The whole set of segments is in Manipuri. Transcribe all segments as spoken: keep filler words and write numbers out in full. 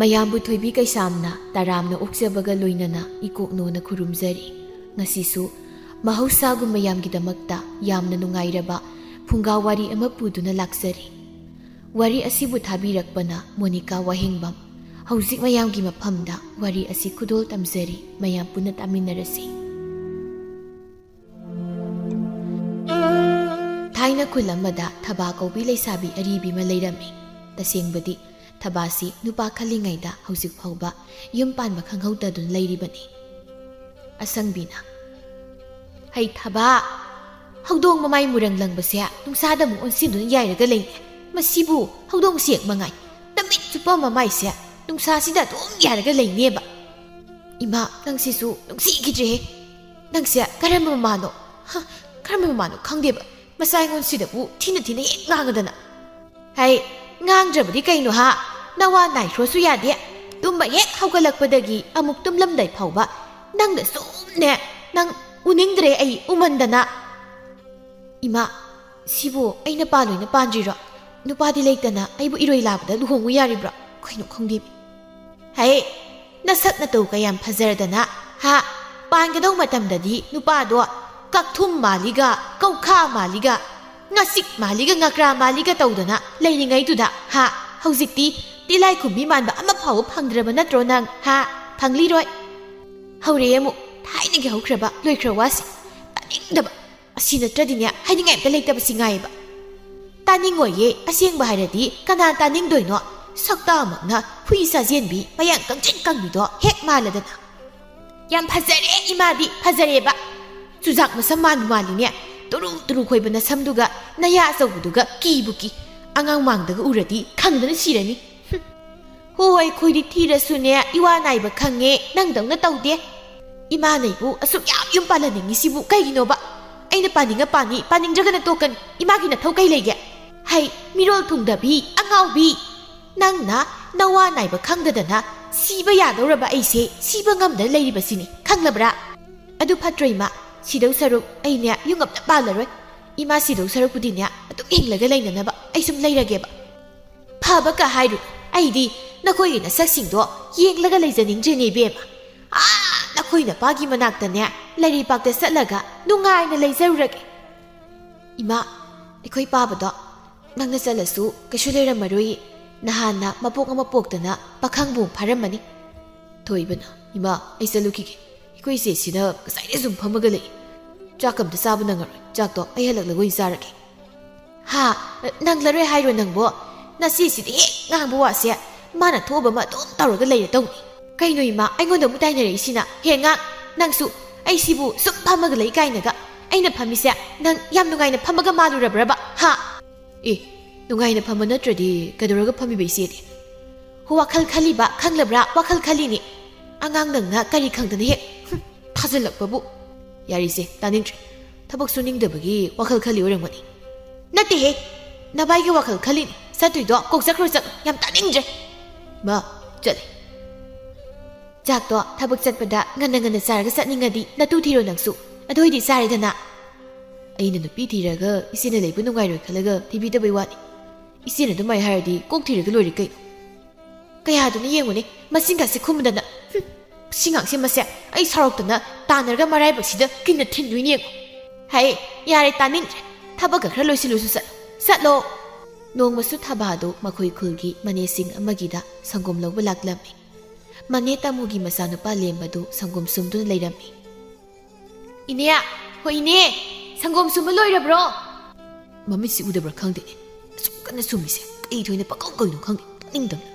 ꯃꯌꯥꯝꯕꯨ ꯊꯣꯏꯕꯤ ꯀꯩꯁꯥꯝꯅ ꯇꯔꯥꯝꯅ ꯑꯣꯛꯆꯕꯒ ꯂꯣꯏꯅꯅ ꯏꯀꯣꯛꯅꯣꯅ ꯈꯨꯔꯨꯝꯖꯔꯤ꯫ ꯉꯁꯤꯁꯨ ꯃꯍꯧꯁꯥꯒꯨꯝ ꯃꯌꯥꯝꯒꯤꯗꯃꯛꯇ ꯌꯥꯝꯅ ꯅꯨꯡꯉꯥꯏꯔꯕ ꯐꯨꯡꯒꯥ ꯋꯥꯔꯤ ꯑꯃ ꯄꯨꯗꯨꯅ ꯂꯥꯛꯆꯔꯤ꯫ ꯋꯥꯔꯤ ꯑꯁꯤꯕꯨ ꯊꯥꯕꯤꯔꯛꯄꯅ ꯃꯣꯅꯤꯀꯥ ꯋꯥꯍꯦꯡꯕꯝ꯫ ꯍꯧꯖꯤꯛ ꯃꯌꯥꯝꯒꯤ ꯃꯐꯝꯗ ꯋꯥꯔꯤ ꯑꯁꯤ ꯈꯨꯗꯣꯜ ꯇꯝꯖꯔꯤ, ꯃꯌꯥꯝ ꯄꯨꯟꯅ ꯇꯥꯃꯤꯟꯅꯔꯁꯤ꯫ ꯊꯥꯏꯅ ꯈꯨꯜ ꯑꯃꯗ ꯊꯕꯥ ꯀꯧꯕꯤ ꯂꯩꯁꯥꯕꯤ ꯑꯔꯤꯕꯤ ꯑꯃ ꯂꯩꯔꯝꯃꯤ꯫ ꯇꯁꯦꯡꯕꯗꯤ ꯊꯕꯥꯁꯤ ꯅꯨꯄꯥ ꯈꯜꯂꯤꯉꯩꯗ ꯍꯧꯖꯤꯛ ꯐꯥꯎꯕ ꯌꯨꯝ ꯄꯥꯟꯕ ꯈꯪꯍꯧꯗꯗꯨꯅ ꯂꯩꯔꯤꯕꯅꯤ꯫ ꯑꯁꯪꯕꯤꯅ, "ꯍꯩ ꯊꯕꯥ, ꯍꯧꯗꯣꯡ ꯃꯃꯥꯏ ꯃꯨꯔꯪ ꯂꯪꯕꯁꯦ ꯅꯨꯡꯁꯥꯗ ꯑꯃꯨꯛ ꯑꯣꯟꯁꯤꯟꯗꯨꯅ ꯌꯥꯏꯔꯒ ꯂꯩꯅꯦ꯫ ꯃꯁꯤꯕꯨ ꯍꯧꯗꯣꯡ ꯁꯦꯛ ꯃꯉꯥꯏ꯫ ꯅꯨꯃꯤꯠ ꯆꯨꯞꯄ ꯃꯃꯥꯏꯁꯦ ꯅꯨꯡꯁꯥꯁꯤꯗ ꯑꯗꯨꯝ ꯌꯥꯏꯔꯒ ꯂꯩꯅꯦꯕ꯫ ꯏꯃꯥ, ꯅꯪꯁꯤꯁꯨ ꯅꯨꯡꯁꯤꯈꯤꯗ꯭ꯔꯦꯍꯦ꯫ ꯅꯪꯁꯦ ꯀꯔꯝꯕ ꯃꯃꯥꯅꯣ? ꯍ, ꯀꯔꯝꯕ ꯃꯃꯥꯅꯣ ꯈꯪꯗꯦꯕ꯫ ꯃꯆꯥ ꯑꯩꯉꯣꯟꯁꯤꯗꯕꯨ ꯊꯤꯅ ꯊꯤꯅ ꯍꯦꯛ ꯉꯥꯡꯉꯗꯅ꯫ ꯍꯩ, ꯉꯥꯡꯗ꯭ꯔꯕꯗꯤ ꯀꯩꯅꯣ ꯍꯥ? ꯅꯋꯥ ꯅꯥꯏꯈ꯭ꯔꯣꯁꯨ ꯌꯥꯗꯦ꯫ ꯇꯨꯝꯕ ꯍꯦꯛ ꯍꯧꯒꯠꯂꯛꯄꯗꯒꯤ ꯑꯃꯨꯛ ꯇꯨꯝꯂꯝꯗꯥꯏ ꯐꯥꯎꯕ ꯅꯪꯗ ꯁꯨꯝꯅꯦ, ꯅꯪ ꯎꯅꯤꯡꯗ꯭ꯔꯦ ꯑꯩ ꯎꯃꯟꯗꯅ꯫ ꯏꯃꯥ, ꯁꯤꯕꯨ ꯑꯩꯅ ꯄꯥꯜꯂꯣꯏꯅ ꯄꯥꯟꯗ꯭ꯔꯤꯔꯣ? ꯅꯨꯄꯥꯗꯤ ꯂꯩꯇꯅ ꯑꯩꯕꯨ ꯏꯔꯣꯏ ꯂꯥꯕꯗ ꯂꯨꯍꯣꯡꯉꯨ ꯌꯥꯔꯤꯕ꯭ꯔꯣ? ꯀꯩꯅꯣ ꯈꯪꯗꯦ꯫ ꯍꯩ, ꯅꯁꯛ ꯅꯇꯧ ꯀꯌꯥꯝ ꯐꯖꯔꯗꯅ, ꯍꯥ? ꯄꯥꯟꯒꯗꯧ ꯃꯇꯝꯗꯗꯤ ꯅꯨꯄꯥꯗꯣ ꯀꯛꯊꯨꯝ ꯃꯥꯜꯂꯤꯒ, ꯀꯧꯈꯥ ꯃꯥꯜꯂꯤꯒ, ꯉꯥꯆꯤꯛ ꯃꯥꯜꯂꯤꯒ, ꯉꯀ꯭ꯔꯥ ꯃꯥꯜꯂꯤꯒ ꯇꯧꯗꯅ ꯂꯩꯔꯤꯉꯩꯗꯨꯗ, ꯍꯥ? ꯍꯧꯖꯤꯛꯇꯤ ꯇꯤꯂꯥꯏꯈꯨꯝꯕꯤ ꯃꯥꯟꯕ ꯑꯃ ꯐꯥꯎꯕ ꯐꯪꯗ꯭ꯔꯕ ꯅꯠꯇ꯭ꯔꯣ ꯅꯪ, ꯍꯥ? ꯐꯪꯂꯤꯔꯣꯏ꯫ ꯍꯧꯔꯦ ꯑꯃꯨꯛ ꯊꯥꯏꯅꯒꯤ ꯍꯧꯈ꯭ꯔꯕ ꯂꯣꯏꯈ꯭ꯔ ꯋꯥꯁꯤ꯫ ꯇꯥꯅꯤꯡꯗꯕ꯫ ꯑꯁꯤ ꯅꯠꯇ꯭ꯔꯗꯤꯅꯦ, ꯍꯥꯏꯅꯤꯡꯉꯥꯏ ꯑꯝꯇ ꯂꯩꯇꯕꯁꯤ ꯉꯥꯏꯌꯦꯕ꯫ ꯇꯥꯅꯤꯡꯉꯣꯏꯌꯦ, ꯑꯁꯦꯡꯕ ꯍꯥꯏꯔꯗꯤ ꯀꯅꯥ ꯇꯥꯅꯤꯡꯗꯣꯏꯅꯣ? ꯁꯛꯇꯥꯃꯛꯅ ꯍꯨꯏ ꯁꯥꯖꯦꯟꯕꯤ, ꯃꯌꯥꯡ ꯀꯪꯇ꯭ꯔꯤꯛ ꯀꯪꯕꯤꯗꯣ ꯍꯦꯛ ꯃꯥꯜꯂꯗꯅ꯫ ꯌꯥꯝ ꯐꯖꯔꯦ ꯏꯃꯥꯗꯤ, ꯐꯖꯔꯦꯕ꯫ ꯆꯨꯖꯥꯛ ꯃꯁꯝ ꯃꯥꯟꯕꯨ ꯃꯥꯜꯂꯤꯅꯦ꯫ ꯇꯨꯔꯨ ꯇꯨꯔꯨ ꯈꯣꯏꯕ ꯅꯁꯝꯗꯨꯒ, ꯅꯌꯥ ꯑꯆꯧꯕꯗꯨꯒ ꯀꯤꯕꯨ ꯀꯤ꯫ ꯑꯉꯥꯡ ꯃꯥꯡꯗꯒ ꯎꯔꯗꯤ ꯈꯪꯗꯅ ꯁꯤꯔꯅꯤ꯫ ꯍꯨꯝ꯫ ꯍꯣꯏ, ꯈꯣꯏꯗꯤ ꯊꯤꯔꯁꯨꯅꯦ, ꯏꯋꯥ ꯅꯥꯏꯕ ꯈꯪꯉꯦ, ꯅꯪꯗꯧꯅ ꯇꯧꯗꯦ꯫ ꯏꯃꯥꯅ ꯑꯩꯕꯨ ꯑꯁꯨꯛ ꯌꯥꯝ ꯌꯨꯝ ꯄꯥꯜꯍꯟꯅꯤꯡꯉꯤꯁꯤꯕꯨ ꯀꯩꯒꯤꯅꯣꯕ? ꯑꯩꯅ ꯄꯥꯅꯤꯡꯉ ꯄꯥꯅꯤ, ꯄꯥꯅꯤꯡꯗ꯭ꯔꯒꯅ ꯇꯣꯛꯀꯅꯤ꯫ ꯏꯃꯥꯒꯤ ꯅꯊꯧ ꯀꯩ ꯂꯩꯒꯦ? ꯍꯩ, ꯃꯤꯔꯣꯜ ꯊꯨꯡꯗꯕꯤ, ꯑꯉꯥꯎꯕꯤ! ꯅꯪꯅ ꯅꯋꯥ ꯅꯥꯏꯕ ꯈꯪꯗꯗꯅ ꯁꯤꯕ ꯌꯥꯗꯧꯔꯕ ꯑꯩꯁꯦ ꯁꯤꯕ ꯉꯝꯗꯅ ꯂꯩꯔꯤꯕꯁꯤꯅꯤ, ꯈꯪꯂꯕ꯭ꯔꯥ? ꯑꯗꯨ ꯐꯠꯇ꯭ꯔꯣ ꯏꯃꯥ? ꯁꯤꯗꯧ ꯁꯔꯨꯛ ꯑꯩꯅꯦ ꯌꯨꯝ ꯑꯝꯇ ꯄꯥꯜꯂꯔꯣꯏ꯫ ꯏꯃꯥ ꯁꯤꯗꯧ ꯁꯔꯨꯛꯄꯨꯗꯤꯅꯦ ꯑꯗꯨꯝ ꯍꯤꯡꯂꯒ ꯂꯩꯅꯅꯕ ꯑꯩ ꯁꯨꯝ ꯂꯩꯔꯒꯦꯕ꯫ ꯐꯕ ꯀ ꯍꯥꯏꯔꯨ, ꯑꯩꯗꯤ ꯅꯈꯣꯏꯒꯤ ꯅꯁꯛꯁꯤꯡꯗꯣ ꯌꯦꯡꯂꯒ ꯂꯩꯖꯅꯤꯡꯗ꯭ꯔꯦꯅꯦ ꯏꯕꯦꯝꯃ꯫ ꯑꯥ, ꯅꯈꯣꯏ ꯅꯄꯥꯒꯤ ꯃꯅꯥꯛꯇꯅꯦ, ꯂꯩꯔꯩꯄꯥꯛꯇ ꯆꯠꯂꯒ ꯅꯨꯡꯉꯥꯏꯅ ꯂꯩꯖꯔꯨꯔꯒꯦ꯫ ꯏꯃꯥ, ꯑꯩꯈꯣꯏ ꯄꯥꯕꯗꯣ ꯅꯪꯅ ꯆꯠꯂꯁꯨ ꯀꯩꯁꯨ ꯂꯩꯔꯝꯃꯔꯣꯏ꯫ ꯅꯍꯥꯟꯅ ꯃꯄꯣꯛ ꯑꯃ ꯄꯣꯛꯇꯅ ꯄꯥꯈꯪꯕꯨ ꯐꯥꯔꯝꯃꯅꯤ꯫ ꯊꯣꯏꯕꯅ, "ꯏꯃꯥ, ꯑꯩ ꯆꯠꯂꯨꯈꯤꯒꯦ꯫ ꯑꯩꯈꯣꯏ ꯏꯆꯦꯁꯤꯅ ꯉꯁꯥꯏꯗꯩ ꯁꯨꯝ ꯐꯝꯃꯒ ꯂꯩ꯫ ꯆꯥꯛ ꯑꯝꯇ ꯆꯥꯕ ꯅꯪꯉꯔꯣꯏ꯫ ꯆꯥꯛꯇꯣ ꯑꯩ ꯍꯜꯂꯛꯂꯒ ꯑꯣꯏꯅ ꯆꯥꯔꯒꯦ"꯫ "ꯍꯥ? ꯅꯪꯂꯔꯣꯏ ꯍꯥꯏꯔꯣ ꯅꯪꯕꯣ? ꯅꯆꯦꯁꯤꯗꯤ ꯍꯦꯛ ꯉꯥꯡꯕ ꯋꯥꯁꯦ ꯃꯥꯅ ꯊꯣꯛꯑꯕ ꯑꯃ ꯑꯗꯨꯝ ꯇꯧꯔꯒ ꯂꯩꯔꯗꯧꯅꯤ꯫ ꯀꯩꯅꯣ ꯏꯃꯥ, ꯑꯩꯉꯣꯟꯗ ꯑꯃꯨꯛ ꯇꯥꯏꯅꯔꯛꯏꯁꯤꯅ? ꯍꯦ ꯉꯥꯡ, ꯅꯪꯁꯨ ꯑꯩꯁꯤꯕꯨ ꯁꯨꯝ ꯐꯝꯃꯒ ꯂꯩ ꯀꯥꯏꯅꯒ꯫ ꯑꯩꯅ ꯐꯝꯃꯤꯁꯦ ꯅꯪ ꯌꯥꯝ ꯅꯨꯡꯉꯥꯏꯅ ꯐꯝꯃꯒ ꯃꯥꯜꯂꯨꯔꯕ꯭ꯔꯕ? ꯍꯥ?" "ꯑꯦ, ꯅꯨꯡꯉꯥꯏꯅ ꯐꯝꯕ ꯅꯠꯇ꯭ꯔꯗꯤ ꯀꯩꯗꯧꯔꯒ ꯐꯝꯃꯤꯕ ꯏꯆꯦꯗꯤ?" "ꯍꯣ, ꯋꯥꯈꯜ ꯈꯜꯂꯤꯕ ꯈꯪꯂꯕ꯭ꯔꯥ? ꯋꯥꯈꯜ ꯈꯜꯂꯤꯅꯤ꯫ ꯑꯉꯥꯡ ꯅꯪꯅ ꯀꯔꯤ ꯈꯪꯗꯅ ꯍꯦꯛ, ꯍꯨꯝ, ꯊꯥꯖꯤꯜꯂꯛꯄꯕꯨ꯫" "ꯌꯥꯔꯤꯁꯦ, ꯇꯥꯅꯤꯡꯗ꯭ꯔꯦ꯫ ꯊꯕꯛ ꯁꯨꯅꯤꯡꯗꯕꯒꯤ ꯋꯥꯈꯜ ꯈꯜꯂꯤ ꯑꯣꯏꯔꯝꯒꯅꯤ꯫" "ꯅꯠꯇꯦꯍꯦ, ꯅꯕꯥꯏꯒꯤ ꯋꯥꯈꯜ ꯈꯜꯂꯤꯅꯤ꯫ ꯆꯠꯇꯣꯏꯗꯣ ꯀꯣꯛ ꯆꯠꯈ꯭ꯔꯣ, ꯆꯠꯂꯣ꯫ ꯌꯥꯝ ꯇꯥꯅꯤꯡꯗ꯭ꯔꯦ꯫" "ꯃꯥ, ꯆꯠꯂꯦ꯫" "ꯆꯥꯛꯇꯣ ꯊꯕꯛ ꯆꯠꯄꯗ ꯉꯟꯅ ꯉꯟꯅ ꯆꯥꯔꯒ ꯆꯠꯅꯤꯡꯉꯗꯤ ꯅꯇꯨ ꯊꯤꯔꯣ ꯅꯪꯁꯨ꯫ ꯑꯗꯨ ꯑꯣꯏꯗꯤ ꯆꯥꯔꯦꯗꯅ꯫" "ꯑꯩꯅ ꯅꯨꯄꯤ ꯊꯤꯔꯒ ꯏꯆꯦꯅ ꯂꯩꯕ ꯅꯨꯡꯉꯥꯏꯔꯣꯏ ꯈꯜꯂꯒ ꯊꯤꯕꯤꯗꯕꯩ ꯋꯥꯅꯤ꯫ ꯏꯆꯦꯅ ꯑꯗꯨꯃꯥꯏ ꯍꯥꯏꯔꯗꯤ ꯀꯣꯛ ꯊꯤꯔꯒ ꯂꯣꯏꯔꯦ ꯀꯩꯅꯣ꯫" "ꯀꯌꯥꯗꯨꯅ ꯌꯦꯡꯉꯨꯅꯦ, ꯃꯆꯤꯟꯒꯁꯦ ꯈꯨꯝꯗꯅ꯫ ꯍꯨꯝ, ꯁꯤ ꯉꯥꯡꯁꯦ ꯃꯁꯦ ꯑꯩ ꯁꯥꯎꯔꯛꯇꯅ ꯇꯥꯟꯅꯔꯒ ꯃꯔꯥꯏꯕꯛꯁꯤꯗ ꯀꯤꯟꯅ ꯊꯤꯟꯗꯣꯏꯅꯦ ꯌꯦꯡꯉꯨ꯫" "ꯍꯩ, ꯌꯥꯔꯦ, ꯇꯥꯅꯤꯡꯗ꯭ꯔꯦ꯫ ꯊꯕꯛꯀ ꯈꯔ ꯂꯣꯏꯁꯤꯜꯂꯨꯁꯨ ꯆꯠꯂꯣ, ꯆꯠꯂꯣ꯫" ꯅꯣꯡꯃꯁꯨ ꯊꯕꯥꯗꯨ ꯃꯈꯣꯏ ꯈꯨꯜꯒꯤ ꯃꯅꯦꯁꯤꯡ ꯑꯃꯒꯤꯗ ꯁꯪꯒꯣꯝ ꯂꯧꯕ ꯂꯥꯛꯂꯝꯃꯤ꯫ ꯃꯅꯦ ꯇꯥꯃꯨꯒꯤ ꯃꯆꯥꯅꯨꯄꯥ ꯂꯦꯝꯕꯗꯨ ꯁꯪꯒꯣꯝ ꯁꯨꯝꯗꯨꯅ ꯂꯩꯔꯝꯃꯤ꯫ "ꯏꯅꯦ, ꯍꯣ ꯏꯅꯦ, ꯁꯪꯒꯣꯝ ꯁꯨꯝꯕ ꯂꯣꯏꯔꯕ꯭ꯔꯣ?" "ꯃꯃꯤꯠꯁꯤ ꯎꯗꯕ꯭ꯔꯥ ꯈꯪꯗꯦꯅꯦ, ꯑꯁꯨꯛ ꯀꯟꯅ ꯁꯨꯝꯃꯤꯁꯦ꯫ ꯀꯩ ꯊꯣꯏꯅ ꯄꯪꯀꯧ ꯀꯧꯏꯅꯣ ꯈꯪꯗꯦ, ꯇꯥꯅꯤꯡꯗꯕꯅ꯫"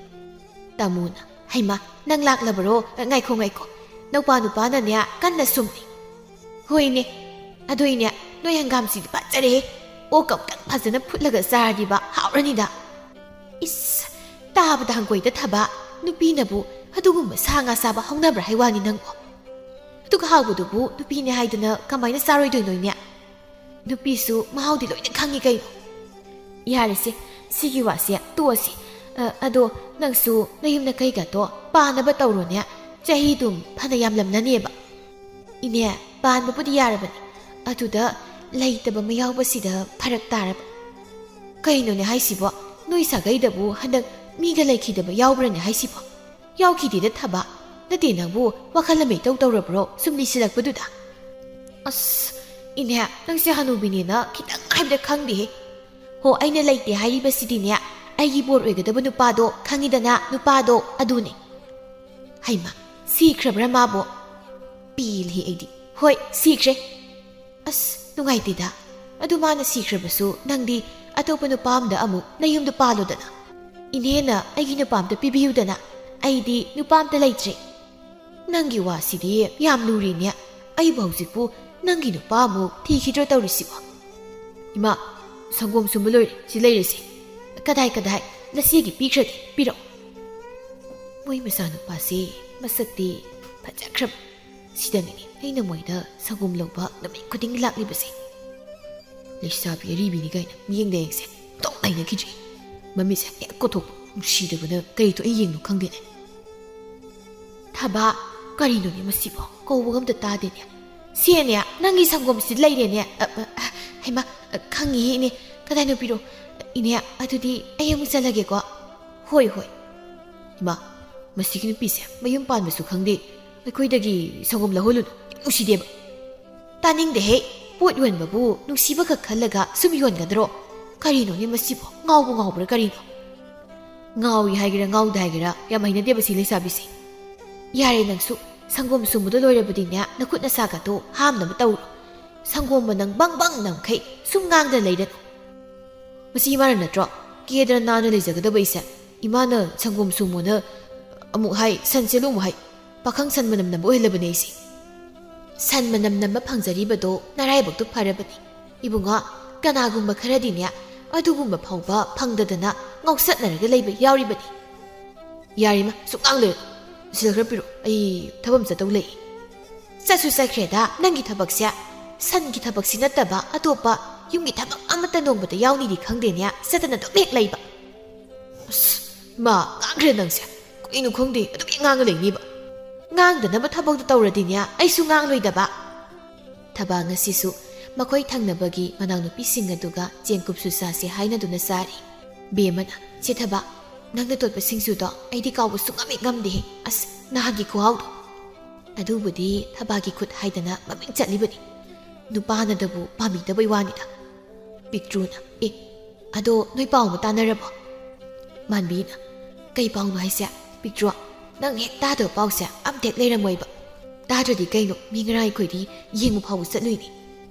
ꯇꯥꯃꯣꯅ, "ꯍꯩꯃꯥ, ꯅꯪ ꯂꯥꯛꯂꯕꯔꯣ? ꯉꯥꯏꯈꯣ, ꯉꯥꯏꯈꯣ, ꯅꯧꯄꯥ ꯅꯨꯄꯥꯅꯅꯦ ꯀꯟꯅ ꯁꯨꯝꯃꯤ꯫" "ꯍꯣꯏꯅꯦ, ꯑꯗꯣ ꯏꯅꯦ, ꯅꯣꯏ ꯍꯪꯒꯥꯝꯁꯤꯗꯤ ꯐꯖꯔꯦꯍꯦ꯫ ꯑꯣꯛꯀ ꯑꯝꯇꯪ ꯐꯖꯅ ꯐꯨꯠꯂꯒ ꯆꯥꯔꯗꯤꯕ ꯍꯥꯎꯔꯅꯤꯗ꯫" "ꯏꯁ, ꯇꯥꯕꯗ ꯍꯪꯒꯣꯏꯗ ꯊꯕ, ꯅꯨꯄꯤꯅꯕꯨ ꯑꯗꯨꯒꯨꯝꯕ ꯁꯥ ꯉꯥ ꯆꯥꯕ ꯍꯧꯅꯕ꯭ꯔꯥ ꯍꯥꯏ ꯋꯥꯅꯤ ꯅꯪꯕꯣ꯫ ꯑꯗꯨꯒ ꯍꯥꯎꯕꯗꯨꯕꯨ ꯅꯨꯄꯤꯅꯦ ꯍꯥꯏꯗꯨꯅ ꯀꯃꯥꯏꯅ ꯆꯥꯔꯣꯏꯗꯣꯏꯅꯣ ꯏꯅꯦ? ꯅꯨꯄꯤꯁꯨ ꯃꯍꯥꯎꯗꯤ ꯂꯣꯏꯅ ꯈꯪꯉꯤ ꯀꯩꯅꯣ꯫" "ꯌꯥꯔꯦꯁꯦ, ꯁꯤꯒꯤ ꯋꯥꯁꯦ ꯇꯣꯛꯑꯁꯤ꯫ ꯑ, ꯑꯗꯣ ꯅꯪꯁꯨ ꯅꯌꯨꯝ ꯅꯀꯩꯒꯗꯣ ꯄꯥꯅꯕ ꯇꯧꯔꯣꯅꯦ꯫ ꯆꯍꯤꯗꯨꯝ ꯐꯅ ꯌꯥꯝꯂꯝꯅꯅꯦꯕ꯫" "ꯏꯅꯦ, ꯄꯥꯟꯕꯕꯨꯗꯤ ꯌꯥꯔꯕꯅꯤ꯫ ꯑꯗꯨꯗ ꯂꯩꯇꯕ ꯑꯃ ꯌꯥꯎꯕꯁꯤꯗ ꯐꯔꯛ ꯇꯥꯔꯕ꯫" "ꯀꯩꯅꯣꯅꯦ ꯍꯥꯏꯁꯤꯕꯣ? ꯅꯣꯏ ꯁꯥꯒꯩꯗꯕꯨ ꯍꯟꯗꯛ ꯃꯤꯒ ꯂꯩꯈꯤꯗꯕ ꯌꯥꯎꯕ꯭ꯔꯅꯦ ꯍꯥꯏꯁꯤꯕꯣ? ꯌꯥꯎꯈꯤꯗꯦꯗ ꯊꯕ꯫ ꯅꯠꯇꯦ, ꯅꯪꯕꯨ ꯋꯥꯈꯜ ꯑꯃ ꯏꯇꯧ ꯇꯧꯔꯕ꯭ꯔꯣ ꯁꯨꯝ ꯂꯤꯁꯤꯜꯂꯛꯄꯗꯨꯗ? ꯑꯁ, ꯏꯅꯦ, ꯅꯪꯁꯦ ꯍꯅꯨꯕꯤꯅꯦꯅ ꯈꯤꯇꯪ ꯍꯥꯏꯕꯗ ꯈꯪꯗꯦꯍꯦ꯫ ꯍꯣ, ꯑꯩꯅ ꯂꯩꯇꯦ ꯍꯥꯏꯔꯤꯕꯁꯤꯗꯤꯅꯦ, ꯑꯩꯒꯤ ꯕꯣꯔ ꯑꯣꯏꯒꯗꯕ ꯅꯨꯄꯥꯗꯣ ꯈꯪꯉꯤꯗꯅ, ꯅꯨꯄꯥꯗꯣ ꯑꯗꯨꯅꯦ꯫ ꯍꯩꯃ, ꯁꯤꯈ꯭ꯔꯕ꯭ꯔꯥ ꯃꯥꯕꯣ? ꯄꯦꯜꯂꯦ ꯑꯩꯗꯤ꯫ ꯍꯣꯏ, ꯁꯤꯈ꯭ꯔꯦ꯫ ꯑꯁ, ꯅꯨꯡꯉꯥꯏꯇꯦꯗ꯫ ꯑꯗꯨ ꯃꯥꯅ ꯁꯤꯈ꯭ꯔꯕꯁꯨ ꯅꯪꯗꯤ ꯑꯇꯣꯞꯄ ꯅꯨꯄꯥ ꯑꯃꯗ ꯑꯃꯨꯛ ꯅꯌꯨꯝꯗꯣ ꯄꯥꯜꯂꯣꯗꯅ꯫ ꯏꯅꯦꯅ ꯑꯩꯒꯤ ꯅꯨꯄꯥ ꯑꯝꯇ ꯄꯤꯕꯤꯌꯨꯗꯅ꯫ ꯑꯩꯗꯤ ꯅꯨꯄꯥ ꯑꯝꯇ ꯂꯩꯇ꯭ꯔꯦ꯫ ꯅꯪꯒꯤ ꯋꯥꯁꯤꯗꯤ ꯌꯥꯝ ꯂꯨꯔꯤꯅꯦ꯫ ꯑꯩꯕꯨ ꯍꯧꯖꯤꯛꯄꯨ ꯅꯪꯒꯤ ꯅꯨꯄꯥ ꯑꯃꯨꯛ ꯊꯤꯈꯤꯗ꯭ꯔꯣ ꯇꯧꯔꯤꯁꯤꯕꯣ? ꯏꯃꯥ, ꯁꯪꯒꯣꯝ ꯁꯨꯝꯕ ꯂꯣꯏꯔꯦ, ꯁꯤ ꯂꯩꯔꯦꯁꯦ꯫ ꯀꯗꯥꯏ, ꯀꯗꯥꯏ? ꯅꯆꯦꯒꯤ ꯄꯤꯈ꯭ꯔꯒꯦ, ꯄꯤꯔꯛꯑꯣ꯫ ꯃꯣꯏ ꯃꯆꯥꯅꯨꯄꯥꯁꯦ ꯃꯁꯛꯇꯤ ꯐꯖꯈ꯭ꯔꯕ꯫ ꯁꯤꯗꯅꯤꯅꯦ ꯑꯩꯅ ꯃꯣꯏꯗ ꯁꯪꯒꯣꯝ ꯂꯧꯕ ꯅꯨꯃꯤꯠ ꯈꯨꯗꯤꯡꯒꯤ ꯂꯥꯛꯂꯤꯕꯁꯦ꯫ ꯂꯩꯁꯥꯕꯤ ꯑꯔꯤꯕꯤꯅꯤ ꯀꯥꯏꯅ ꯃꯤꯠꯌꯦꯡꯗ ꯌꯦꯡꯁꯦ ꯑꯝꯇ ꯂꯩꯅꯈꯤꯗ꯭ꯔꯤ꯫ ꯃꯃꯤꯠꯁꯦ ꯍꯦꯛ ꯀꯣꯊꯣꯛꯄ ꯅꯨꯡꯁꯤꯗꯕꯅ ꯀꯔꯤ ꯊꯣꯛꯏ ꯌꯦꯡꯅꯣ ꯈꯪꯗꯦꯅꯦ꯫ ꯊꯕꯥ, ꯀꯔꯤꯅꯣꯅꯦ ꯃꯁꯤꯕꯣ? ꯀꯧꯕꯒ ꯑꯝꯇ ꯇꯥꯗꯦꯅꯦ꯫ ꯁꯦꯅꯦ, ꯅꯪꯒꯤ ꯁꯪꯒꯣꯝꯁꯤꯗꯤ ꯂꯩꯔꯦꯅꯦ꯫ ꯑ, ꯑ, ꯑ, ꯍꯩꯃꯥ, ꯑ, ꯈꯪꯉꯤꯍꯦ ꯏꯅꯦ꯫ ꯀꯗꯥꯏꯅꯣ ꯄꯤꯔꯣ? ꯏꯅꯦ, ꯑꯗꯨꯗꯤ ꯑꯩ ꯑꯃꯨꯛ ꯆꯠꯂꯒꯦꯀꯣ꯫ ꯍꯣꯏ, ꯍꯣꯏ꯫ ꯏꯃꯥ, ꯃꯁꯤꯒꯤ ꯅꯨꯄꯤꯁꯦ ꯃꯌꯨꯝ ꯄꯥꯟꯕꯁꯨ ꯈꯪꯗꯦ, ꯑꯩꯈꯣꯏꯗꯒꯤ ꯁꯪꯒꯣꯝ ꯂꯧꯍꯜꯂꯨꯅꯨ, ꯌꯥꯝ ꯅꯨꯡꯁꯤꯗꯦꯕ꯫ ꯇꯥꯅꯤꯡꯗꯦꯍꯦ, ꯄꯣꯠ ꯌꯣꯟꯕꯕꯨ ꯅꯨꯡꯁꯤꯕ ꯈꯛ ꯈꯜꯂꯒ ꯁꯨꯝ ꯌꯣꯟꯒꯗ꯭ꯔꯣ? ꯀꯔꯤꯅꯣꯅꯦ ꯃꯁꯤꯕꯣ? ꯉꯥꯎꯕ ꯉꯥꯎꯕ꯭ꯔꯥ ꯀꯔꯤꯅꯣ? ꯉꯥꯎꯏ ꯍꯥꯏꯒꯦꯔꯥ ꯉꯥꯎꯗꯦ ꯍꯥꯏꯒꯦꯔꯥ, ꯌꯥꯝ ꯍꯩꯅꯗꯦꯕ ꯁꯤ ꯂꯩꯁꯥꯕꯤꯁꯦ꯫ ꯌꯥꯔꯦ ꯅꯪꯁꯨ, ꯁꯪꯒꯣꯝ ꯁꯨꯝꯕꯗꯣ ꯂꯣꯏꯔꯕꯗꯤꯅꯦ, ꯅꯈꯨꯠ ꯅꯁꯥꯒꯗꯣ ꯍꯥꯝꯅꯕ ꯇꯧꯔꯣ꯫ ꯁꯪꯒꯣꯝ ꯃꯅꯪ ꯕꯪ ꯕꯪ ꯅꯝꯈꯩ ꯁꯨꯝ ꯉꯥꯡꯗꯅ ꯂꯩꯔꯅꯨ꯫ ꯃꯁꯤ ꯏꯃꯥꯅ ꯅꯠꯇ꯭ꯔꯣ ꯀꯦꯗꯅ ꯅꯥꯟꯅ ꯂꯩꯖꯒꯗꯕ ꯑꯩꯁꯦ? ꯏꯃꯥꯅ ꯁꯪꯒꯣꯝ ꯁꯨꯝꯃꯣꯅ ꯑꯃꯨꯛ ꯍꯥꯏ, ꯁꯟ ꯆꯦꯜꯂꯨ ꯑꯃꯨꯛ ꯍꯥꯏ꯫ ꯄꯥꯈꯪ ꯁꯟ ꯃꯅꯝ ꯅꯝꯕ ꯑꯣꯏꯍꯜꯂꯕꯅꯦ ꯑꯩꯁꯦ꯫ ꯁꯟ ꯃꯅꯝ ꯅꯝꯕ ꯐꯪꯖꯔꯤꯕꯗꯣ ꯅꯔꯥꯏꯕꯛꯇꯣ ꯐꯔꯕꯅꯤ꯫ ꯏꯕꯨꯡꯉꯣ, ꯀꯅꯥꯒꯨꯝꯕ ꯈꯔꯗꯤꯅꯦ, ꯑꯗꯨꯒꯨꯝꯕ ꯐꯥꯎꯕ ꯐꯪꯗꯗꯅ ꯉꯥꯎꯆꯠꯅꯔꯒ ꯂꯩꯕ ꯌꯥꯎꯔꯤꯕꯅꯤ꯫ ꯌꯥꯔꯦ ꯏꯃꯥ, ꯁꯨꯛꯉꯥꯡ ꯂꯩꯔꯅꯨ꯫ ꯁꯤꯗ ꯈꯔ ꯄꯤꯔꯛꯑꯣ, ꯑꯩ ꯊꯕꯛ ꯑꯃ ꯆꯠꯇꯧ ꯂꯩ꯫ ꯆꯠꯁꯨ ꯆꯠꯈ꯭ꯔꯦꯗ, ꯅꯪꯒꯤ ꯊꯕꯛꯁꯦ꯫ ꯁꯟꯒꯤ ꯊꯕꯛꯁꯤ ꯅꯠꯇꯕ ꯑꯇꯣꯞꯄ ꯌꯨꯝꯒꯤ ꯊꯕꯛ ꯑꯃꯠꯇ ꯅꯣꯡꯃꯇ ꯌꯥꯎꯅꯤꯗꯤ ꯈꯪꯗꯦꯅꯦ, ꯆꯠꯇꯅ ꯑꯗꯨꯝ ꯍꯦꯛ ꯂꯩꯕ꯫ ꯑꯁ, ꯏꯃꯥ, ꯉꯥꯡꯈ꯭ꯔꯦ ꯅꯪꯁꯦ꯫ ꯀꯩꯅꯣ ꯈꯪꯗꯦ, ꯑꯗꯨꯝ ꯍꯦꯛ ꯉꯥꯡꯉ ꯂꯩꯅꯤꯕ꯫ ꯉꯥꯡꯗꯅꯕ ꯊꯕꯛꯇꯣ ꯇꯧꯔꯗꯤꯅꯦ, ꯑꯩꯁꯨ ꯉꯥꯡꯂꯣꯏꯗꯕ꯫ ꯊꯕꯥ ꯉꯁꯤꯁꯨ ꯃꯈꯣꯏ ꯊꯪꯅꯕꯒꯤ ꯃꯅꯥꯎꯅꯨꯄꯤꯁꯤꯡ ꯑꯗꯨꯒ ꯆꯦꯡꯀꯨꯞꯁꯨ ꯆꯥꯁꯦ ꯍꯥꯏꯅꯗꯨꯅ ꯆꯥꯔꯤ꯫ ꯕꯦꯝꯃꯅ, "ꯁꯦ ꯊꯕꯥ, ꯅꯪꯅ ꯇꯣꯠꯄ ꯁꯤꯡꯖꯨꯗꯣ ꯑꯩꯗꯤ ꯀꯥꯎꯕ ꯁꯨꯡꯉꯝ ꯍꯦꯛ ꯉꯝꯗꯦꯍꯦ꯫ ꯑꯁ, ꯅꯍꯥꯟꯒꯤ ꯈꯨꯍꯥꯎꯗꯣ꯫ ꯑꯗꯨꯕꯨꯗꯤ ꯊꯕꯥꯒꯤ ꯈꯨꯠ ꯍꯥꯏꯗꯅ ꯃꯃꯤꯡ ꯆꯠꯂꯤꯕꯅꯤ꯫ ꯅꯨꯄꯥꯅꯗꯕꯨ ꯄꯥꯝꯕꯤꯗꯕꯩ ꯋꯥꯅꯤꯗ꯫ ꯄꯤꯛꯇ꯭ꯔꯨꯅ, "ꯑꯦ, ꯑꯗꯣ ꯅꯣꯏ ꯄꯥꯎ ꯑꯃ ꯇꯥꯟꯅꯔꯕꯣ?" ꯃꯥꯟꯕꯤꯅ, "ꯀꯩ ꯄꯥꯎꯅꯣ ꯍꯥꯏꯁꯦ? ꯄꯤꯛꯇ꯭ꯔꯨ, ꯅꯪ ꯍꯦꯛ ꯇꯥꯗꯕ ꯄꯥꯎꯁꯦ ꯑꯝꯇ ꯍꯦꯛ ꯂꯩꯔꯝꯃꯣꯏꯕ꯫ ꯇꯥꯗ꯭ꯔꯗꯤ ꯀꯩꯅꯣ, ꯃꯤ ꯉꯔꯥꯡ ꯑꯩꯈꯣꯏꯗꯤ ꯌꯦꯡꯕ ꯐꯥꯎꯕ ꯆꯠꯂꯨꯏꯅꯤ꯫"